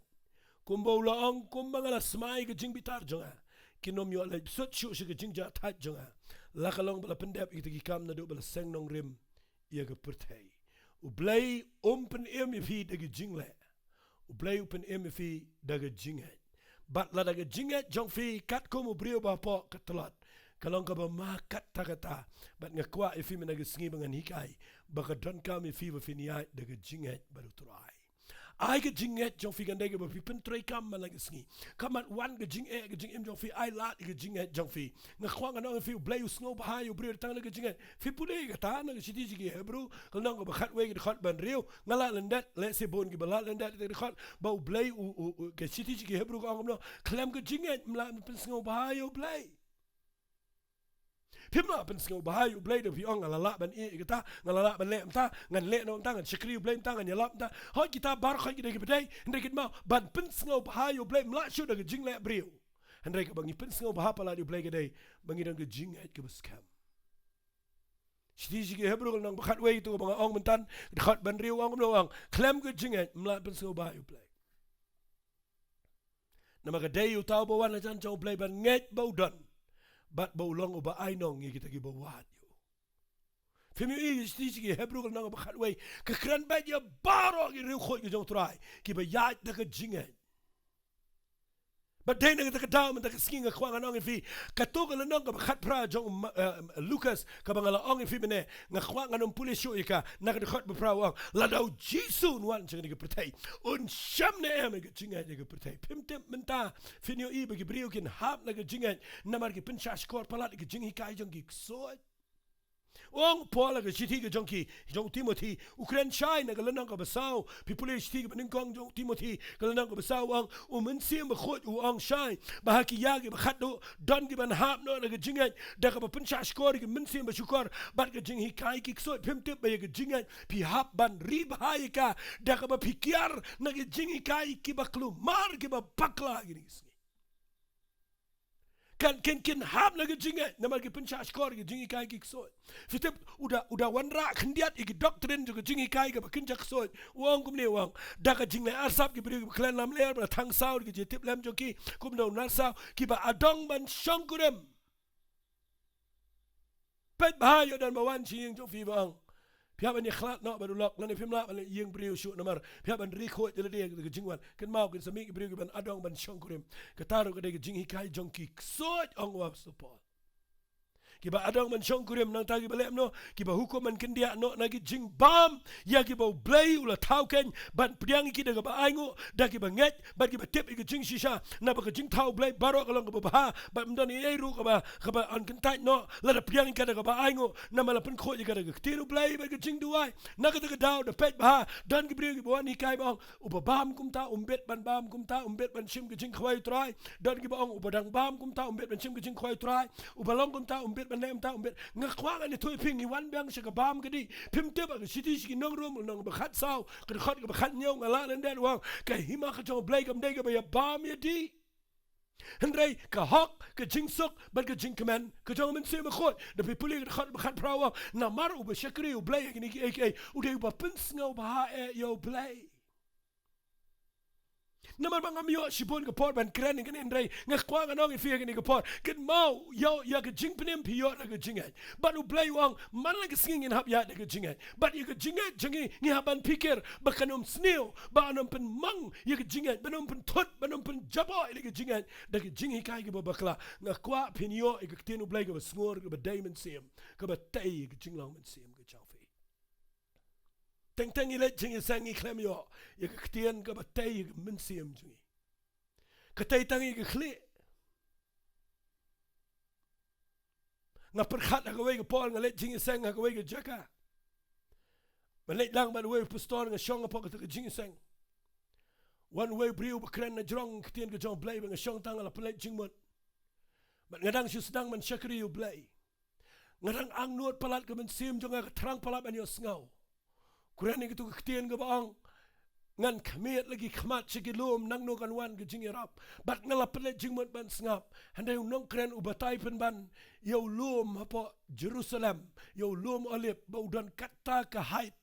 Kumba u la ong, kumba nga la smai ka jingbitar jong nga, kin ym ïoh leit bsut shuh sha ka jingjahthait jong nga. La ka long ba la pyndep ïa kita ki kam naduh ba la seng nongrim ïa ka pyrthei. U Blei um pynim ïa phi da ka jingleh. U Blei u pynim ïa phi da ka jingngeit. Bad lada ka jingngeit jong phi katkum u briew ba hapoh ka tlot, ka long kaba ma katta katta. Bad nga kwah ïa phi mynta ka sngi ba ngan hikai ba ka donkam ïa phi ba phin ïaid da ka jingngeit bad u Trai. Ai ka jingngeit jong phi kan dei kaba phi pyntreikam man la ka sngi. Ka mat wan ka jingeh, ka jingim jong phi, ai lad ïa ka jingngeit jong phi. Nga kwah ngan ong ïa phi, u Blei u sngewbha ïa u briew tang na ka jingngeit. Phi pule kata na ka shithi sha ki Hebru, ka lynnong kaba khatwei, ka dkhot ba hynriew. Nga lah lyndet, lehse bun kiba lah lyndet ïa ka dkhot, ba u Blei u, u, u, ka shithi sha ki Hebru ka ong kumno, khlem ka jingngeit ym lah ban pynsngewbha ïa u Blei. Phim lah pynsngewbha ïa u Blei da phi ong, nga la lah ban ïeh ïa kata, nga la lah ban leh mynta, ngan leh noh mynta, ngan shakri u Blei mynta, ngan ïalap mynta. Hooid, kita baroh ki dei kiba dei, hynrei kynmaw, ban pynsngewbha ïa u Blei ym lah shuh da ka jingleh briew. Hynrei kaba ngi pynsngewbha palat ïa u Blei ka dei ba ngi don ka jingngeit kaba skhem. Shithi sha ki Hebru ka lynnong ba khatwei, to ba nga ong mynta, dkhot ba hynriew ong kumno, ong, khlem ka jingngeit ym lah pynsngewbha ïa u Blei. Namar ka dei uta uba wan hajan jong u Blei ban ngeit ba u don, bad ba u long uba ai nong ïa kita kiba wad ïa u. Phim ïohi, shithi sha ki Hebru ka lynnong ba khatwei ka kren beit ïa baroh ki riewkhuid ki jong u Trai kiba ïaid da ka jingngeit. Bad dei na kata ka daw mynta ka sngi nga kwah ngan ong ïa phi, kato ka lynnong kaba khatphra jong, eh, Lukas, kaba nga la ong ïa phi mynne, nga kwah ngan ym pule shuh ïa ka. Na ka dkhot ba phra u ong, lada u Jisu un wan sha kane ka pyrthei, un shem ne em ïa ka jingngeit ha ka pyrthei? Phim tip mynta, phin ïohi ba ki briew kin hap na ka jingngeit namar ki pynshahshkor palat ïa ka jinghikai jong ki ksuid. U ong Paul ha ka shithi ka jong ki, jong u Timothi, u kren shai na ka lynnong kaba saw. Phi pule shithi kaba nyngkong jong u Timothi, ka lynnong kaba saw, u ong, u Mynsiem Bakhuid u ong shai ba ha ki ïa kiba khatduh don kiban hap noh na ka jingngeit da kaba pynshahshkor ïa ki mynsiem bashukor bad ka jinghikai ki ksuid. Phim tip ba ïa ka jingngeit phi hap ban ri bha ïa ka da kaba phi kiar na ka jinghikai kiba kulmar, kiba bakla kine ki sngi. Kan, kin, kin hap na ka jingngeit namar ki pynshahshkor ïa ka jinghikai ki ksuid. Phi tip, u da, u da wanrah khyndiat ïa ki doctrine jong ka jinghikai kaba kynja ksuid. U ong kumne, u ong, da ka jingleh arsap ki briew kiba khlem lamler, ba la thang saw da ka jingtip lem jong ki kum da u narsaw, kiba adong ban shongkurim. Peit bha ïa u don ba wan sha ïing jong phi ba ong, Phi hap ban ïakhlad noh bad u lok, lane phim lah ban leit ïing briew shuh namar phi hap ban ri khuid ïa lade da ka jingwan. Kynmaw, kin sa mih ki briew kiban adong ban shongkurim. Kata ruh ka dei ka jinghikai jong ki, ksuid, ong u Apostol Paul. Kiba adong ban shongkurim, nangta kiba leh kumno? Kiba hukum ban kyndiah noh na ki jingbam ïa kiba U Blei u la thaw khein ban pdiang ïa ki da kaba ainguh, da kiba ngeit bad kiba tip ïa ka jingshisha. Naba ka jingthaw U Blei baroh ka long kaba bha, bad ym don ei ei ruh kaba, kaba yn kyntait noh lada pdiang ïa ka da kaba ainguh, namar la pynkhuid ïa ka da ka ktien U Blei bad ka jingduwai. Na kata ka daw, da peit bha, don ki briew kiba wan hikai ba ong, uba bam kumta um bit ban bam kumta, um bit ban shim ka jingkhawai U Trai. Don kiba ong, uba dang bam kumta um bit ban shim ka jingkhawai U Trai. Uba long kumta um bit ban leh kumta, um bit. Nga kwah ngan ïathuh ïa phi, ngi wan biang sha ka bam ka dih. Phim tip, ha ka shithi sha ki Nongrum, lynnong ba khatsaw, ka dkhot kaba khathynñiew, nga lah lyndet, u ong, ka hima ka jong U Blei kam dei kaba ïa bam ïa dih. Hynrei ka hok, ka jingsuk bad ka jingkmen ka jong U Mynsiem Bakhuid. Da phi pule ka dkhot ba khatphra, u ong, namar uba shakri U Blei ha kine kiei kiei u dei uba pynsngewbha eh ïa U Blei. Namar ba ngam ïoh shibun ka por ban kren ïa kane, hynrei nga kwah ngan ong ïa phi ha kane ka por, kynmaw, ïa, ïa ka jingpynim phi ïoh da ka jingngeit. Bad U Blei u ong, man la ka sngi ngin hap ïaid da ka jingngeit. Bad ïa ka jingngeit jong ngi, ngi hap ban pyrkhat ba kan ym sniew, ba kan ym pynmong ïa ka jingngeit, ban ym pynthut, ban ym pynjaboh ïa ka jingngeit da ka jinghikai kaba bakla. Nga kwah phin ïoh ïa ka ktien U Blei kaba sngur, kaba dei mynsiem, kaba tei ïa ka jinglong mynsiem ka jong phi. Teng teng ngi leit jingïaseng, ngi khlem ïoh ïa ka ktien kaba tei ïa ka mynsiem jong ngi. Ka tei tang ïa ka khlieh. Nga pyrkhat ha kawei ka por, nga leit jingïaseng ha kawei ka jaka. Nga leit lang bad uwei u pastor, nga shong hapoh kata ka jingïaseng. Wan uwei u briew ba kren na jrong ka ktien ka jong U Blei, bad nga shong tang, nga la pynleit jingmut. Bad nga dang shu sdang ban shakri U Blei. Nga dang angnud palat, ka mynsiem jong nga ka thrang palat ban ïohsngew. Kren ïa katu ka ktien kaba ong, ngan khmied la ki khmat sha ki lum, nangno kan wan ka jingïarap. Bad nga la pynleit jingmut ban sngap. Hynrei u nongkren u batai pynban ïa u lum hapoh Jerusalem, ïa u lum Olib, ba u don katta ka height,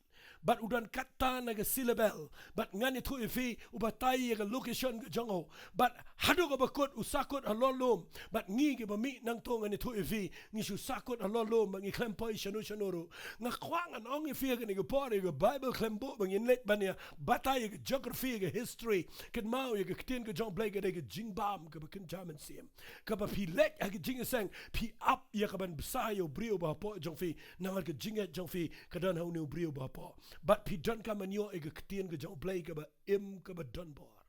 bad u don katta na ka sea level. Bad ngan ïathuh ïa phi, u batai ïa ka location ka jong u. Bad haduh kaba kut u sahkut halor lum. Bad ngi kiba mih nangto, ngan ïathuh ïa phi, ngi shu sahkut halor lum, bad ngi khlem poi shano shano ruh. Nga kwah ngan ong ïa phi ha kane ka por, ïa ka Bible khlem buh ba ngin leit ban ïa batai ïa ka geography, ïa ka history. Kynmaw, ïa ka ktien ka jong U Blei ka dei ka jingbam kaba kynja mynsiem. Kaba phi leit ha ka jingïaseng, phi ap ïa ka ban bsa ïa u briew ba hapoh jong phi, namar ka jingngeit jong phi ka don ha une u briew ba hapoh. Bad phi donkam ban ïoh ïa ka ktien ka jong U Blei kaba im, kaba don bor.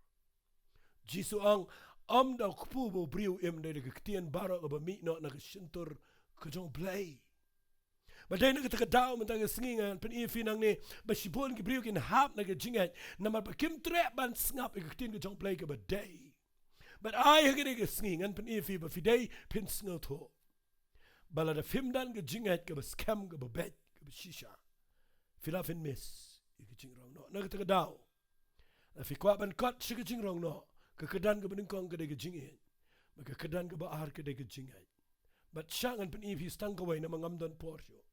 Jisu u ong, ym da u kpu ba u briew u im, hynrei da ka ktien baroh kaba mih noh na ka shyntur ka jong U Blei. Bad dei na kata ka daw mynta ka sngi ngan pyni ïa phi nangne ba shibun ki briew kin hap na ka jingngeit namar ba kim treh ban sngap ïa ka ktien ka jong U Blei kaba dei. Bad ai ha kane ka sngi ngan pyni ïa phi ba phi dei phin sngewthuh ba lada phim don ka jingngeit kaba skhem, kaba beit, kaba shisha, phi lah phin miss ïa ka jingrong noh. Na kata ka daw, lada phi kwah ban kot sha ka jingrong noh, ka kyrdan kaba nyngkong ka dei ka jingïeit, bad ka kyrdan kaba ar ka dei ka jingngeit. Bad sha ngan pyni ïa phi tang kawei namar ngam don por shuh.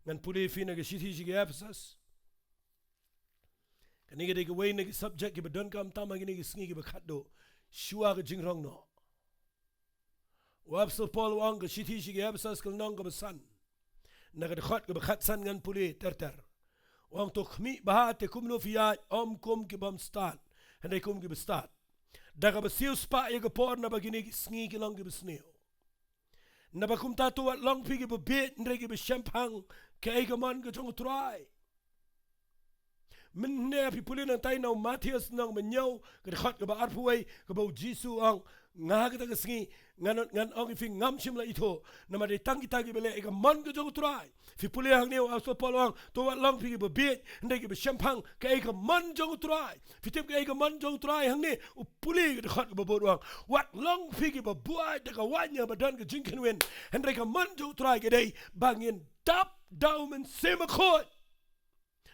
Ngan pule ïa phi na ka shithi sha ki Ephesus. Kane ka dei kawei na ki subject kiba donkam tam ha kine ki sngi kiba khatduh, shuwa ka jingrong noh. U Apostol Paul u ong, ka shithi sha ki Ephesus, ka lynnong kaba san, na ka dkhot kaba khatsan, ngan pule ter ter. U ong, to khmih bha te kumno phi ïaid, ym kum ki bym stad, hynrei kum kiba stad, da kaba siew spah ïa ka por, naba kine ki sngi ki long kiba sniew. Naba kumta to wat long phi kiba bieit, hynrei kiba shemphang kaei ka mon ka jong U Trai. Mynne phi pule nangtai na u Mathaios lynnong ba hynñiew, ka dkhot kaba arphew wei, kaba u Jisu u ong, nga ha kata ka sngi ngan, ngan ong ïa phi, ngam shym la ithuh, namar dei tang kita kiba leh ïa ka mon ka jong U Trai. Phi pule hangne u Apostol Paul u ong, to wat long phi kiba bieit, hynrei kiba shemphang kaei ka mon jong U Trai. Phi tip kaei ka mon jong U Trai hangne? U pule ka dkhot kaba bud, u ong, wat long phi kiba buaid da ka waiñ ïa ba don ka jingkynwin, hynrei ka mon jong U Trai ka dei ba ngin dap da U Mynsiem Bakhuid.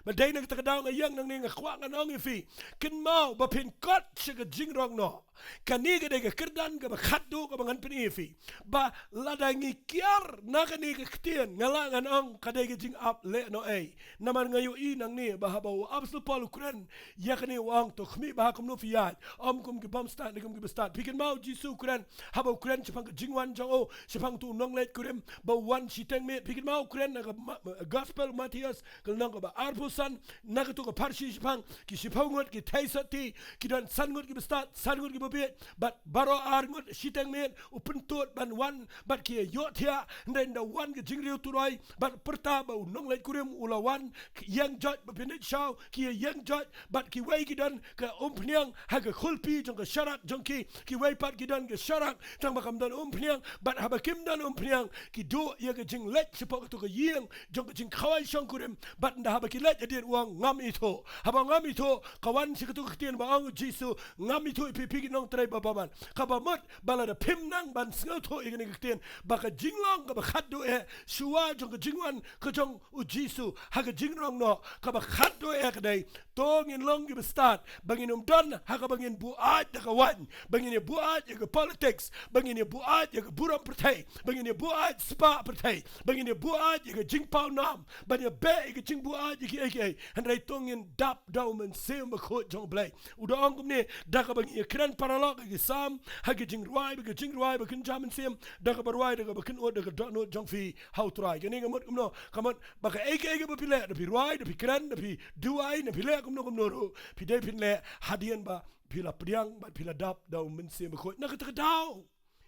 Bad dei na kata ka daw nga ïeng nangne, nga kwah ngan ong ïa phi, kynmaw, ba phin kot sha ka jingrong noh, Kane ka dei ka kyrdan kaba khatduh kaba ngan pyni ïa phi. Ba lada ngi kiar na kane ka ktien, nga lah ngan ong ka dei ka jingap lehnohei. Namar nga ïohi nangne ba haba u Apostol Paul u kren ïa kane, u ong, to khmih bha kumno phi ïaid, ym kum ki bym stad ne kum kiba stad. Phi kynmaw, Jisu u kren, haba u kren shaphang ka jingwan jong u, shaphang uto u nongleit kurim ba u wan shiteng miet. Phi kynmaw, u kren na ka ma-, ma-, Gospel Mathaios, ka lynnong kaba arphew san, na kato ka pharshi shaphang ki shiphew ngut ki theisotti, ki don san ngut kiba stad, san ngut kiba bieit, bad baroh ar ngut shiteng miet, u pyntud ban wan bad ki ïa ïohthiah. Hynrei ynda wan ka jingriewturoi bad pyrta ba u nongleit kurim u la wan, ïeng joit ba pynïaid shaw, ki ïa ïeng joit, bad kiwei ki don ka umphniang ha ka khulpi jong ka sharak jong ki, kiwei pat ki don ka sharak tang ba kam don umphniang, bad haba kim don umphniang ki duh ïa ka jingleit shapoh kato ka ïing jong ka jingkhawai shongkurim. Bad ynda haba ki leit, hadien u ong, ngam ithuh. Haba ngam ithuh, ka wan sha kato ka ktien ba ong u Jisu, ngam ithuh ïa phi, phi ki nongtrei ba bymman. Kaba mut ba lada phim nang ban sngewthuh ïa kane ka ktien, ba ka jinglong kaba khatduh eh shuwa jong ka jingwan ka jong u Jisu ha ka jingrong noh, kaba khatduh eh ka dei, to ngin long kiba stad, ba ngin ym don ha kaba ngin buaid da ka waiñ, ba ngin ïa buaid ïa ka politics, ba ngin ïa buaid ïa ka burom pyrthei, ba ngin ïa buaid spah pyrthei, ba ngin ïa buaid ïa ka jingpaw nam, ban ïa beh ïa ka jingbuaid ïa kiei kiei. Hynrei to ngin dap da u Mynsiem Bakhuid jong u Blei. U da ong kumne, da kaba ngi ïa kren paralok ha ki Salm, ha ki jingrwai, ba ki jingrwai ba kynja mynsiem, da kaba rwai, da kaba kynud, da ka dohnud jong phi ha u Trai. Kane ka mut kumno? Ka mut ba kaei kaei kaba phi leh, da phi rwai, da phi kren, da phi duwai, da phi leh kumno kumno ruh, phi dei phin leh hadien ba phi la pdiang bad phi la dap da u Mynsiem Bakhuid. Na kata ka daw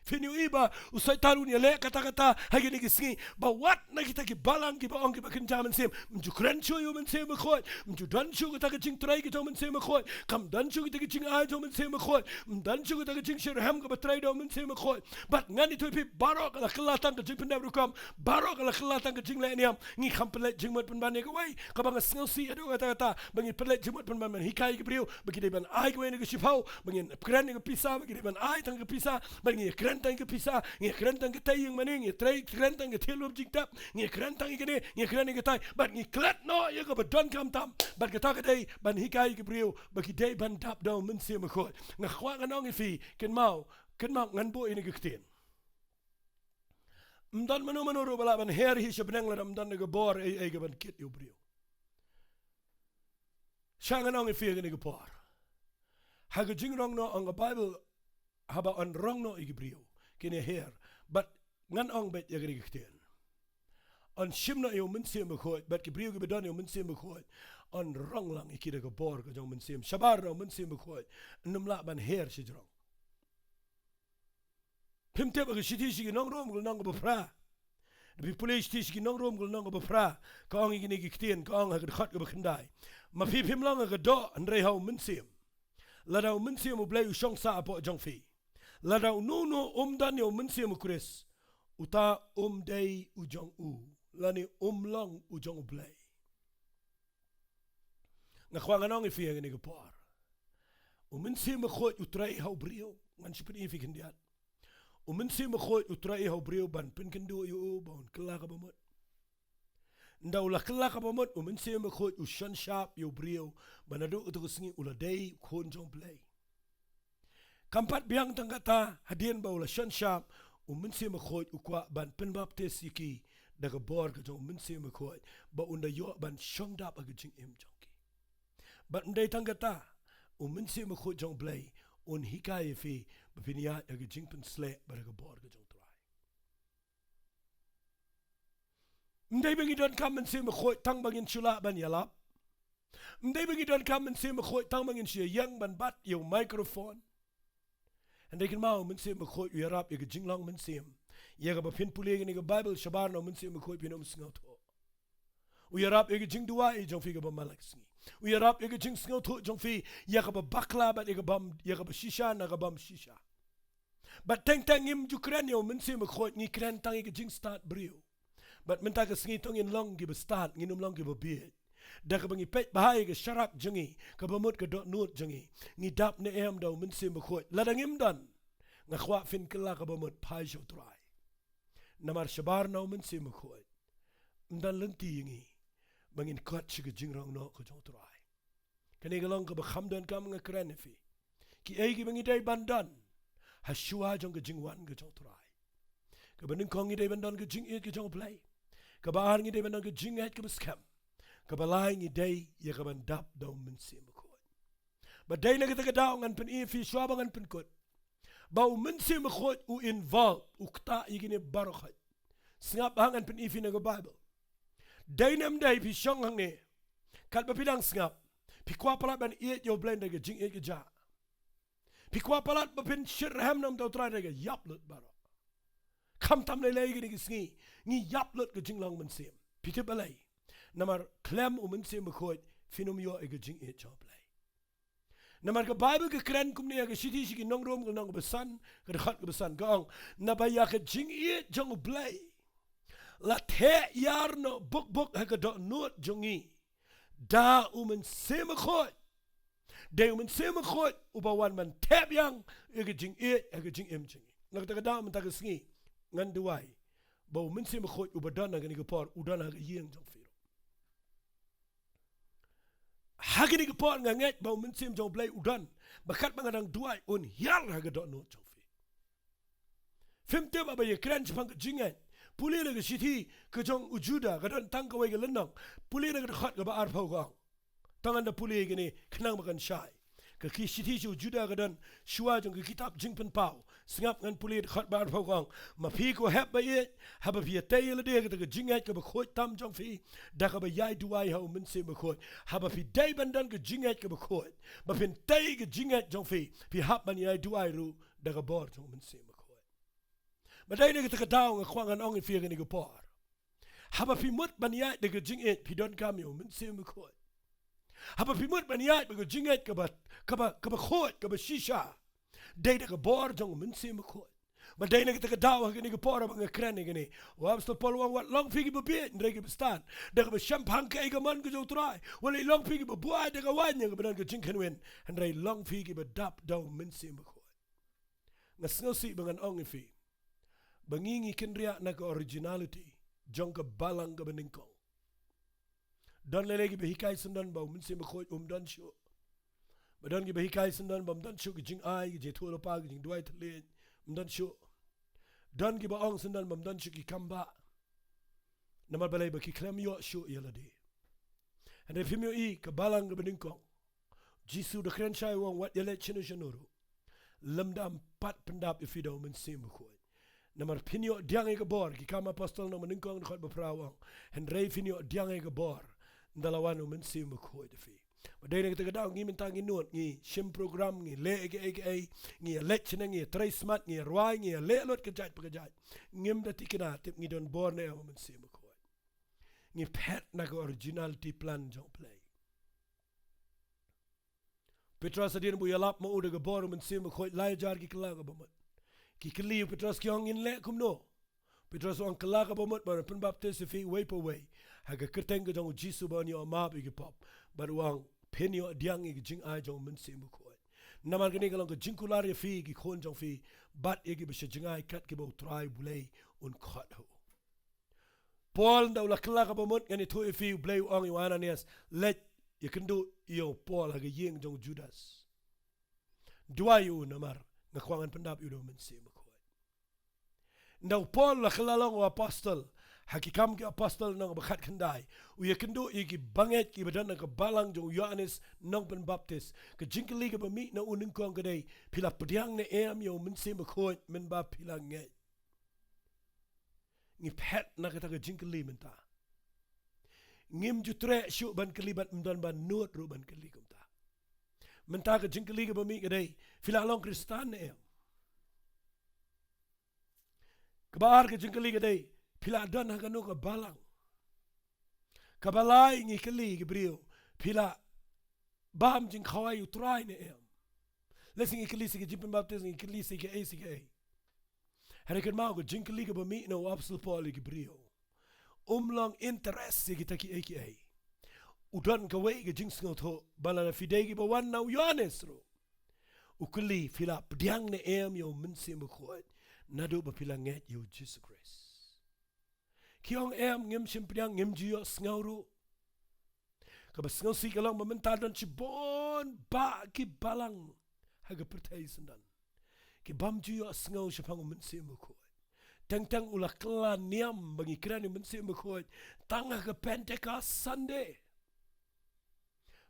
phin ïohi ba u Soitan un ïaleh katta katta ha kine ki sngi, ba wat na kita ki balang kiba ong kiba kynja mynsiem, ym ju kren shuh ïa u Mynsiem Bakhuid, ym ju don shuh kata ka jingtrei ka jong u Mynsiem Bakhuid, kam don shuh kita ki jingai jong u Mynsiem Bakhuid, ym don shuh kata ka jingshitrhem kaba trei da u Mynsiem Bakhuid. Bad ngan ïathuh ïa phi, baroh ka la kylla tang ka jingpyndep rukom, baroh ka la kylla tang ka jingleh niam. Ngi kham pynleit jingmut pynban ïa kawei, kaba nga sngewsih haduh katta katta, ba ngi pynleit jingmut pynban ban hikai ïa ki briew ba ki dei ban ai kawei na ka shiphew, ba ngin kren ïa ka pisa, ba ki dei ban ai tang ka pisa, ba ngi kren tang ka pisa, ngi kren tang ka tei ïing mane, ngi trei, kren tang ka thylliej jingtep, ngi kren tang ïa kane, ngi kren ïa katai, bad ngi klet noh ïa kaba donkam tam. Bad kata ka dei ban hikai ïa ki briew ba ki dei ban dap da u Mynsiem Bakhuid. Nga kwah ngan ong ïa phi, kynmaw, kynmaw, ngan buh ïa kane ka ktien. Ym don mano mano ruh ba lah ban her hi sha bneng lada ym don da ka bor ei ei ka ban kit ïa u briew. Sha ngan ong ïa phi ha kane ka por, ha ka jingrong noh, ong ka Baibl, haba yn rong noh ïa ki briew, kin ïa her. Bad ngan ong beit ïa kane ka ktien, yn shim noh ïa u Mynsiem Bakhuid, bad ki briew kiba don ïa u Mynsiem Bakhuid yn rong lang ïa ki da ka bor ka jong u Mynsiem. Shabar na u Mynsiem Bakhuid, ym lah ban her shajrong. Phim tip ha ka Shithi sha ki Nong Rom ka lynnong kaba phra. Da phi pule Shithi sha ki Nong Rom ka lynnong kaba phra, ka ong ïa kine ki ktien, ka ong ha ka dkhot kaba khyndai: Ma phi phim long ha ka doh, hynrei ha u Mynsiem, lada u Mynsiem u Blei u shong sah hapoh jong phi. Lada uno uno um don ïa u Mynsiem u Khrist, uta um dei u jong u, lane um long u jong u Blei. Nga kwah ngan ong ïa phi ha kane ka por, u Mynsiem Bakhuid u trei ha u briew. Ngan shu pyni ïa phi khyndiat. U Mynsiem Bakhuid u trei ha u briew ban pynkynduh ïa u ba un kylla kaba mut. Ynda u la kylla kaba mut, u Mynsiem Bakhuid u shon shap ïa u briew ba naduh kato ka sngi u la dei u khun jong u Blei. Kam pat biang tang kata, hadien ba u la shon shap, u Mynsiem Bakhuid u kwah ban pynbaptis ïa ki da ka bor ka jong u Mynsiem Bakhuid, ba un da ïoh ban shong dap ha ka jingim jong ki. Bad ym dei tang kata, u Mynsiem Bakhuid jong u Blei un hikai ïa phi ba phin ïaid ha ka jingpynshlur bad ha ka bor ka jong u Trai. Ym dei ba ngi donkam Mynsiem Bakhuid tang ba ngin shu lah ban ïalap. Ym dei ba ngi donkam Mynsiem Bakhuid tang ba ngin shu ïeng ban bat ïa u microphone. Hynrei kynmaw, u Mynsiem Bakhuid u ïarap ïa ka jinglong mynsiem, ïa kaba phin pule ïa kane ka Baibl, shabar na u Mynsiem Bakhuid phin ym sngewthuh. U ïarap ïa ka jingduwai jong phi kaba man la ka sngi. U ïarap ïa ka jingsngewthuh jong phi ïa kaba bakla bad ïa kaba, ïa kaba shisha na ka bym shisha. Bad teng teng ngim ju kren ïa u Mynsiem Bakhuid, ngi kren tang ïa ka jingstad briew. Bad mynta ka sngi to ngin long kiba stad, ngin ym long kiba bieit. Da kaba ngi peit bha ïa ka sharak jong ngi, kaba mut ka dohnud jong ngi, ngi dap ne em da u Mynsiem Bakhuid. Lada ngim don, nga kwah phin kylla kaba mut, phai sha u Trai. Namar shabar na u Mynsiem Bakhuid, ym don lynti ïa ngi ba ngin kot sha ka jingrong noh ka jong u Trai. Kane ka long kaba kham donkam, nga kren ïa phi. kiei kiba ngi dei ban don ha shuwa jong ka jingwan ka jong U Trai. Kaba nyngkong ngi dei ban don ka jingïeit ka jong U Blei. Kaba ar ngi dei ban don ka jingngeit kaba skhem. Kaba lai ngi dei ïa ka ban dap da U Mynsiem Bakhuid. Ba dei na kata ka daw ngan pyni ïa phi shuwa ba ngan pynkut ba U Mynsiem Bakhuid u involve, u ktah ïa kine baroh khoit. Sngap ha ngan pyni ïa phi na ka Baibl. Dei ne ym dei phi shong hangne, katba phi dang sngap, phi kwah palat ban ïeit ïa U Blei da ka jingïeit ka jia. Phi kwah palat ba phin shit rhem na ka bynta U Trai da ka ïap lut baroh. Khamtam lei lei kine ki sngi ngi ïap lut ka jinglong mynsiem. Phi tip balei? Namar khlem U Mynsiem Bakhuid phin ym ïoh ïa ka jingïeit jong U Blei. Namar ka Baibl ka kren kumne ha ka shithi sha ki nong Rom ka lynnong kaba san, ka dkhot kaba san, ka ong, naba ïa ka jingïeit jong U Blei la theh ïar noh buk buk ha ka dohnud jong ngi da U Mynsiem Bakhuid. Dei U Mynsiem Bakhuid uba wan ban thep ïa ka jingïeit ha ka jingim jong ngi. Na kata ka daw mynta ka sngi ngan duwai ba U Mynsiem Bakhuid uba don ha kane ka por u don ha ka ïing jong phi ruh. Ha kane ka por nga ngeit ba U Mynsiem jong U Blei u don, ba katba nga dang duwai un hiar ha ka dohnud jong phi. Phim tip ba ïa kren shaphang ka jingngeit, pule na ka shithi ka jong u Juda ka don tang kawei ka lynnong, pule na ka dkhot kaba arphew ka ong. Tang ngan da pule kane khnang ba kan shai. Ka ki shithi sha u Juda ka don shuwa jong ka kitab Jingpynpaw. Sngap ngan pule dkhot ba arphew ka ong. Ma phi ko hep ba ïeit, haba phi ïatei ïa lade ha kata ka jingngeit kaba khuid tam jong phi, da kaba ïai duwai ha U Mynsiem Bakhuid. Haba phi dei ban don ka jingngeit kaba khuid, ba phin tei ka jingngeit jong phi, phi hap ban ïai duwai ruh da ka bor jong U Mynsiem Bakhuid. Ba dei na kata ka daw nga kwah ngan ong ïa phi ha kane ka por. Haba phi mut ban ïaid da ka jingïeit phi donkam ïa U Mynsiem Bakhuid. Haba phi mut ban ïaid da ka jingïeit kaba, kaba, kaba khuid, kaba shisha. Dei da ka bor jong U Mynsiem Bakhuid. Ba dei na kata ka daw ha kane ka por ba nga kren ïa kane. U Apostol Paul u ong wat long phi kiba bieit, hynrei kiba stad. Da kaba shemphang kaei ka mon ka jong U Trai. Wat long phi kiba buaid da ka waiñ ïa kaba don ka jingkynwin, hynrei long phi kiba dap da U Mynsiem Bakhuid. Nga sngewsih ba ngan ong ïa phi ba ngi ngi kynriah na ka originality jong ka balang kaba nyngkong. Don lei lei kiba hikai syndon ba U Mynsiem Bakhuid um don shuh. Ba don kiba hikai syndon ba ym don shuh ki jingai, ki jingïathuhlypa, ki jingduwai thylliej, ym don shuh. Don kiba ong syndon ba ym don shuh ki kambah. Namar balei? Ba ki khlem ïoh shuh ïa lade. Hynrei phim ïohi ka balang kaba nyngkong, Jisu da kren shai u ong wat ïaleit shano shano ruh, lymda ym pat pyndap ïa phi da U Mynsiem Bakhuid. Namar phin ïoh pdiang ïa ka bor, Ki Kam Apostol lynnong ba nyngkong dkhot ba phra u ong, hynrei phin ïoh pdiang ïa ka bor ynda la wan U Mynsiem Bakhuid ïa phi. Ba dei na kata ka daw ngi mynta ngi nud, ngi shim program, ngi leh ïa kaei kaei, ngi ïaleit shane, ngi ïatrei smat, ngi ïarwai, ngi ïaleh lut ka jait pa ka jait. Ngim da thikna, tip ngi don bor ne em ha U Mynsiem Bakhuid. Ngi phet na ka originality plan jong U Blei. Petros hadien ba u ïalap ma u da ka bor U Mynsiem Bakhuid, lai hajar ki kylla ka bamut. Ki kylli u Petros, ki ong ngin leh kumno? Petros u ong kylla ka bamut bad pynbaptis ïa phi uwei pa uwei ha ka kyrteng ka jong U Jisu ban ïoh map ïa ki pop. Bad u ong phin ïoh pdiang ïa ka jingai jong U Mynsiem Bakhuid. Namar kane ka long ka jingkular ïa phi, ki khun jong phi, bad ïa kiba sha jngai kat kiba U Trai U Blei un khot ha u. Paul ynda u la kylla ka bamut, ngan ïathuh ïa phi, U Blei u ong ïa u Ananias, leit ïakynduh ïa u Paul ha ka ïing jong u Judas. Duwai ïa u namar nga kwah ngan pyndap ïa u da U Mynsiem Bakhuid. Ynda u Paul u la kylla long u apostol ha Ki Kam ki Apostol lynnong ba khatkhyndai, u ïakynduh ïa ki bangeit kiba don ha ka balang jong u Ïoannis Nongpynbaptis. Ka jingkylli kaba mih na u nyngkong ka dei, phi la pdiang ne em ïa U Mynsiem Bakhuid mynba phi la ngeit? Ngi phet na kata ka jingkylli mynta. Ngim ju treh shuh ban kylli bad ym don ba nud ruh ban kylli kumta. Mynta ka jingkylli kaba mih ka dei, phi la long Khristan ne em? Kaba ar ka jingkylli ka dei, phi la don ha kano ka balang? Kaba lai ngi kylli ki briew, phi la bam jingkhawai U Trai ne em? Lehse ngi kylli sa ki jingpynbaptis, ngi kylli sa kiei sa kiei. Hynrei kynmaw ka jingkylli kaba mih na u Apostol Paul ïa ki briew, um long interest ïa kita kiei kiei. U don kawei ka jingsngewthuh, ba lada phi dei kiba wan na u Ïoannis ruh, u kylli, phi la pdiang ne em ïa U Mynsiem Bakhuid naduh ba phi la ngeit ïa U Jisu Khrist? Ki ong em, ngim shym pdiang, ngim ju ïohsngew ruh. Kaba sngewsih ka long ba mynta don shibun bah ki balang ha ka pyrthei syndon. Ki bym ju ïohsngew shaphang u Mynsiem Bakhuid. Teng teng u la kylla niam ba ngi kren ïa u Mynsiem Bakhuid tang ha ka Pentecost Sunday.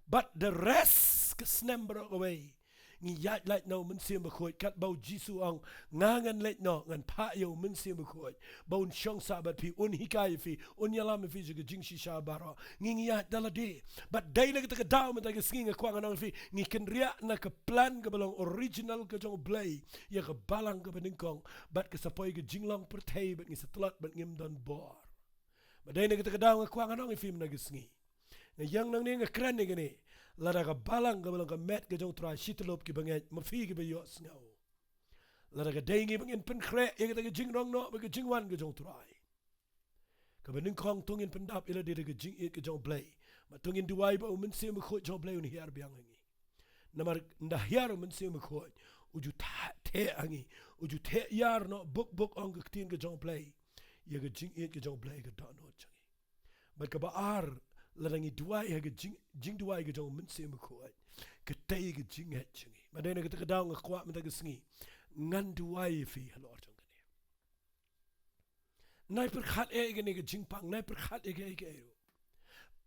But the rest ka snem baroh kawei ngi ïaid lait na u Mynsiem Bakhuid, katba u Jisu u ong, nga ngan leit noh, ngan phah ïa u Mynsiem Bakhuid ba un shong sah bad phi, un hikai ïa phi, un ïalam ïa phi sha ka jingshisha baroh. Ngi ngi ïaid da lade. But dei na kata ka daw mynta ka sngi nga kwah ngan ong ïa phi, ngi kynriah na ka plan kaba long original ka jong u Blei ïa ka balang kaba nyngkong, bad ka sa poi ka jinglong pyrthei bad ngi sa tlot bad ngim don bor. But dei na kata ka daw nga kwah ngan ong ïa phi mynta ka sngi, nga ïeng nangne nga kren ïa kane, lada ka balang kaba long ka met ka jong u Trai, shi tyllup ki bangeit, ma phi kiba ïohsngew, lada ka dei ngi ba ngin pynkhreh ïa kata ka jingrong noh bad ka jingwan ka jong u Trai, kaba nyngkong to ngin pyndap ïa lade da ka jingïeit ka jong u Blei. Bad to ngin duwai ba u Mynsiem Bakhuid jong u Blei un hiar biang ha ngi. Namar ynda hiar u Mynsiem Bakhuid, u ju theh, theh ha ngi, u ju theh ïar noh buk buk, ong ka ktien ka jong u Blei, ïa ka jingïeit ka jong u Blei, ka dohnud jong ngi. Bad kaba ar, lada ngi duwai ha ka jing, jingduwai ka jong u Mynsiem Bakhuid, ka tei ka jingngeit jong ngi. Bad dei na kata ka daw nga kwah mynta ka sngi ngan duwai ïa phi halor jong kane. Nai pyrkhat ïa kane ka jingpang, nai pyrkhat ïa kaei kaei ruh.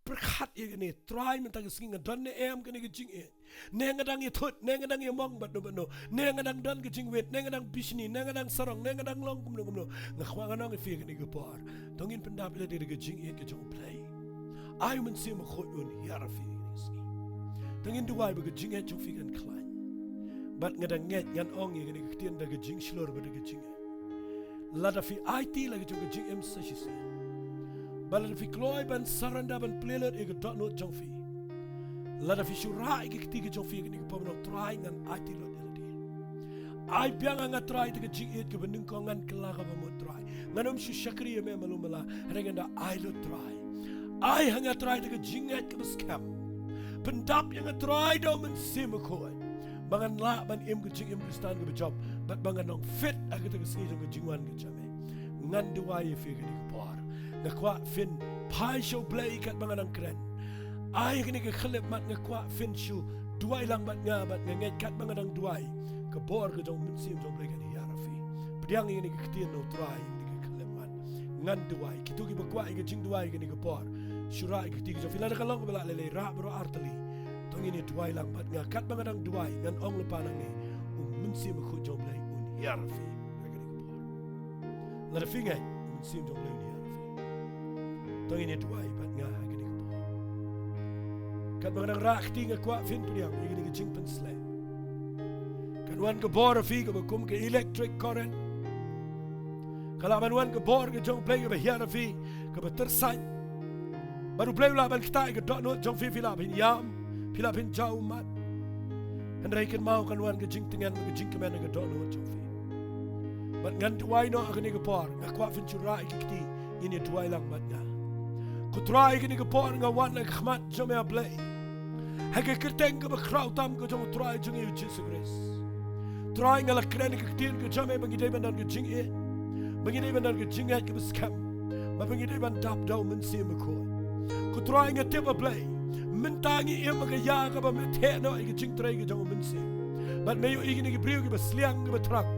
Pyrkhat ïa kane, Trai mynta ka sngi nga don ne em kane ka jingïeit. Ne nga dang ïathut, ne nga dang ïamong bad no bad no, ne nga dang don ka jingwit, ne nga dang bishni, ne nga dang sarong, ne nga dang long kumno kumno. Nga kwah ngan ong ïa phi ha kane ka por, to ngin pyndap ïa lade da ka jingïeit ka jong u Blei. Ai u Mynsiem Bakhuid un hiar ïa phi ha kane ka sngi. To ngin duwai ba ka jingngeit jong phi kan khlaiñ. Bad nga dang ngeit, ngan ong ïa kane ka ktien da ka jingshlur bad da ka jingngeit. Lada phi aiti la ka jong ka jingim sa shisien, bad lada phi kloi ban surrender, ban plie lut ïa ka dohnud jong phi, lada phi shu rah ïa ka kti ka jong phi ha kane ka por, ngan ong, Trai, ngan aiti lut ïa lade. Ai biang ha nga, Trai, da ka jingïeit kaba nyngkong, ngan kylla kaba mut, Trai. Ngan ym shu shakri ïa me malu mala, hynrei ngan da ai lut, Trai. Ai ha nga, Trai, da ka jingngeit kaba skhem. Pyndap ïa nga, Trai, da u Mynsiem Bakhuid, ba ngan lah ban im ka jingim Khristan kaba jop, bad ba ngan long fit ha kata ka sngi jong ka jingwan ka jong me. Ngan duwai ïa phi ha kane ka por. Nga kwah phin phai sha u Blei katba nga dang kren. Ai ha kane ka khyllipmat nga kwah phin shu duwai lang bad nga, bad nga ngeit katba nga dang duwai, ka bor ka jong u Mynsiem jong u Blei kan hiar ïa phi. Pdiang ïa kane ka ktien na u Trai ha kane ka khyllipmat. Ngan duwai. Kito kiba kwah ïa ka jingduwai ha kane ka por, shu rah ïa ka kti ka jong phi. Lada ka long kaba lah lei lei, rah baroh artylli. To ngin ïa duwai lang bad nga. Katba nga dang duwai, ngan ong lypa nangne, u Mynsiem Bakhuid jong u Blei un hiar ïa phi ha kane ka por. Lada phi ngeit, u Mynsiem jong u Blei un hiar ïa phi. To ngin ïa duwai bad nga ha kane ka por. Katba nga dang rah kti, nga kwah phin pdiang ïa kane ka jingpynshlur. Kan wan ka bor ha phi kaba kum ka electric current. Ka lah ban wan ka bor ka jong u Blei kaba hiar ha phi, kaba tyrsaiñ. Bad u Blei u lah ban ktah ïa ka dohnud jong phi, phi lah ban ïam, phi lah ban jaw ummat. Hynrei kynmaw, kan wan ka jingtngen, ka jingkmen ha ka dohnud jong phi. Bad ngan duwai noh ha kane ka por, nga kwah phin shu rah ïa ki kti, ngin ïa duwai lang bad nga. Ko Trai, ha kane ka por nga wan ha ka khmat jong me, A Blei, ha ka kyrteng kaba khraw tam ka jong u Trai jong ngi u Jisu Khrist. Trai, nga la kren ïa ka ktien ka jong me ba ngi dei ban don ka jingïeit, ba ngi dei ban don ka jingngeit kaba skhem, bad ba ngi dei ban dap da u Mynsiem Bakhuid. Ko Trai, nga tip, A Blei, mynta ngi im ha ka ïa kaba me theh noh ïa ka jingtrei ka jong u Mynsiem. Bad me ïohi kine ki briew kiba sliang kiba thrang,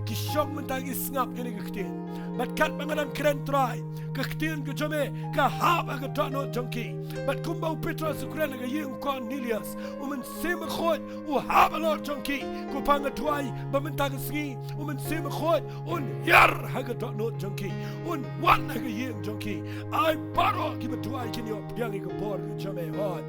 ki shong mynta ki sngap kine ki ktien. Bad katba nga dang kren, Trai, ka ktien ka jong me ka hap ha ka dohnud jong ki. Bad kumba u Petros u kren ha ka ïing u Kornelius, u Mynsiem Bakhuid u hap halor jong ki. Ko Pa, nga duwai ba mynta ka sngi u Mynsiem Bakhuid un hiar ha ka dohnud jong ki, un wan ha ka ïing jong ki. Ai baroh kiba duwai kin ïoh pdiang ïa ka bor ka jong me, Trai.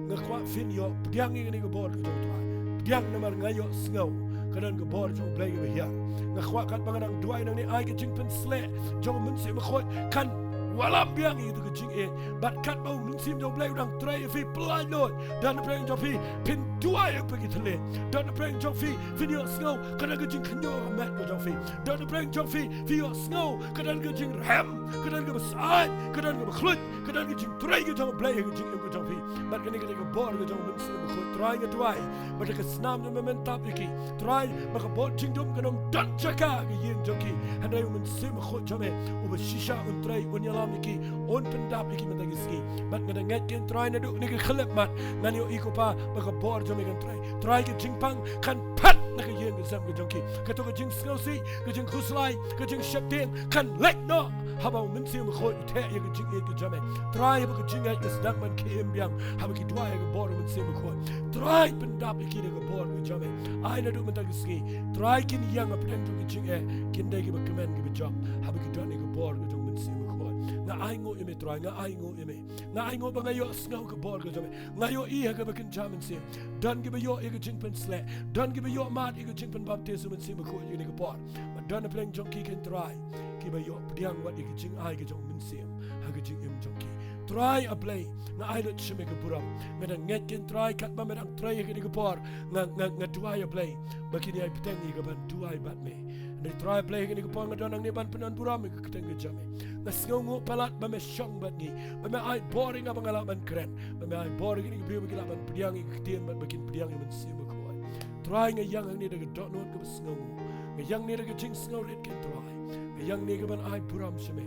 Nga kwah phin ïoh pdiang ïa kane ka bor ka jong u Trai. Pdiang, namar nga ïohsngew ka don ka bor jong u Blei kaba hiar. Nga kwah katba nga dang duwai nangne, ai ka jingpynshlur jong u Mynsiem Bakhuid kan wallam biang ïa kito ki jingeh. Bad katba u Mynsiem jong u Blei u dang trei ïa phi, pyllait lut. Don napdeng jong phi phin duwai ïa ki thylliej. Don napdeng jong phi phin ïohsngew ka don ka jingkhynñiuh ha ka met ka jong phi. Don napdeng jong phi phin ïohsngew ka don ka jingrhem, ka don kaba saiñ, ka don kaba khluit, ka don ka jingtrei ka jong u Blei ha ka jingim ka jong phi. Bad kane ka dei ka bor ka jong u Mynsiem Bakhuid. Trai, nga duwai ba da ka snam jong me men tap ïa ki, Trai, ba ka bor jingdum kan ym don jaka ha ka ïing jong ki. Hynrei u Mynsiem Bakhuid jong me uba shisha un trei, un ïalam ïa ki, un pyndap ïa ki mynta ki sngi. Bad nga dang ngeit kein, Trai, naduh kane ka khyllipmat ngan ïohi, ko Pa, ba ka bor jong me kan trei. Trai, ka jingpang kan phet da ka ïing ka sem ka jong ki. Kato ka jingsngewsih, ka jingkhuslai, ka jingsheptieng kan leit noh haba u Mynsiem Bakhuid u theh ïa ka jingïeit ka jong me. Trai haba ka jingïeit ka sdang ban khie im biang haba ki duwai ïa ka bor u Mynsiem Bakhuid. Trai pyndap ïa ki da ka bor ka jong me. Ai naduh mynta ka sngi, Trai kin ïeng hapdeng jong ka jingeh, kin dei kiba kmen kiba jop haba ki don ïa ka bor ka jong u Mynsiem Bakhuid. Nga ainguh ïa me Trai, nga ainguh ïa me. Nga ainguh ba nga ïohsngew ka bor ka jong me. Nga ïohi ha kaba kynja mynsiem, don kiba ïoh ïa ka jingpynsleh, don kiba ïoh mad ïa ka jingpynbaptis u Mynsiem Bakhuid ïa kane ka por. Bad don hapdeng jong ki ken Trai kiba ïoh pdiang wat ïa ka jingai ka jong u Mynsiem ha ka jingim jong ki. Trai A Blei, nga ai lut sha me ka burom. Nga dang ngeit ken Trai katba me dang trei ha kane ka por. Nga, nga, nga duwai A Blei ba kin ïai bteng ïa ka ban duwai bad me. Hynrei Trai A Blei, ha kane ka por nga don hangne ban pyndon burom ïa ka kyrteng ka jong me. Nga sngewnguh palat ba me shong bad ngi, ba me ai bor ïa nga ba nga lah ban kren, ba me ai bor ïa kine ki briew ba ki lah ban pdiang ïa ka ktien bad ba kin pdiang ïa u Mynsiem Bakhuid. Trai, nga ïeng hangne da ka dohnud kaba sngewnguh. Nga ïeng hangne da ka jingsngewrit ken Trai. Nga ïeng hangne ka ban ai burom sha me,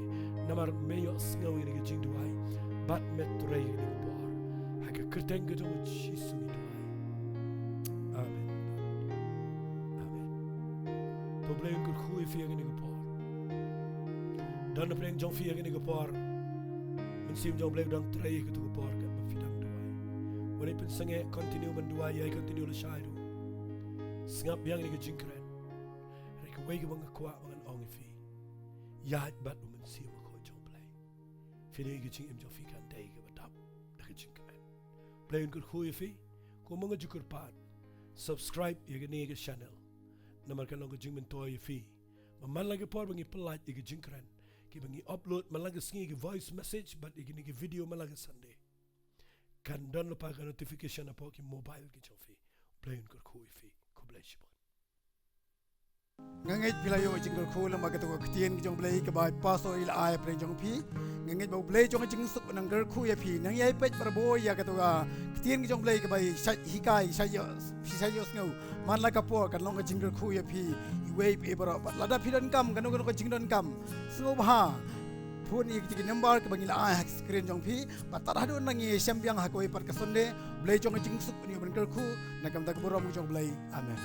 namar me ïohsngew ïa kane ka jingduwai bad me trei ïa kane ka bor. Ha ka kyrteng ka jong u Jisu ngi duwai. Amen. Amen. To Blei un kyrkhu ïa phi ha kane ka por. Don hapdeng jong phi ha kane ka por, Mynsiem jong Blei u dang trei ha kato ka por katba phi dang duwai. Wat ïai pynsangeh, continue ban duwai, ïai continue lashai ruh. Sngap biang ïa kane ka jingkren. Hynrei kawei kaba nga kwah ba ngan ong ïa phi, ïaid bad u Mynsiem Bakhuid jong Blei. Phi ïohi ka jingim jong phi kan dei kaba dap da ka jingkmen. Blei un kyrkhu ïa phi. Kumba nga ju kyrpad, subscribe ïa kane ka channel, namar kan long ka jingmyntoi ïa phi ba man la ka por ba ngi pyllait ïa ka jingkren, kiba ngi upload man la ka sngi, ki voice message bad ïa kine ki video man la ka Sunday, kan don lypa ka notification hapoh ki mobile ki jong phi. Blei un kyrkhu ïa phi. Khublei shibun. Nga ngeit phi la ïoh jingkyrkhu lem bad kato ka ktien ka jong Blei kaba i Pastor i la ai hapdeng jong phi. Nga ngeit ba u Blei jong ka jingsuk un nang kyrkhu ïa phi. Nang ïai peit barabor ïa kato ka ktien ka jong Blei kaba i shait hikai, shait ïoh, phi shait ïohsngew. Man la ka por kan long ka jingkyrkhu ïa phi iwei pa iwei baroh. Bad lada phi donkam kano kano ka jingdonkam, sngewbha phone ïa kito ki number kaba ngi la ai ha ka screen jong phi. Bad tad haduh nang ïashem biang ha kawei pat ka Sunday, Blei jong ka jingsuk un ïoh ban kyrkhu na ka bynta ka burom ka jong Blei. Amen.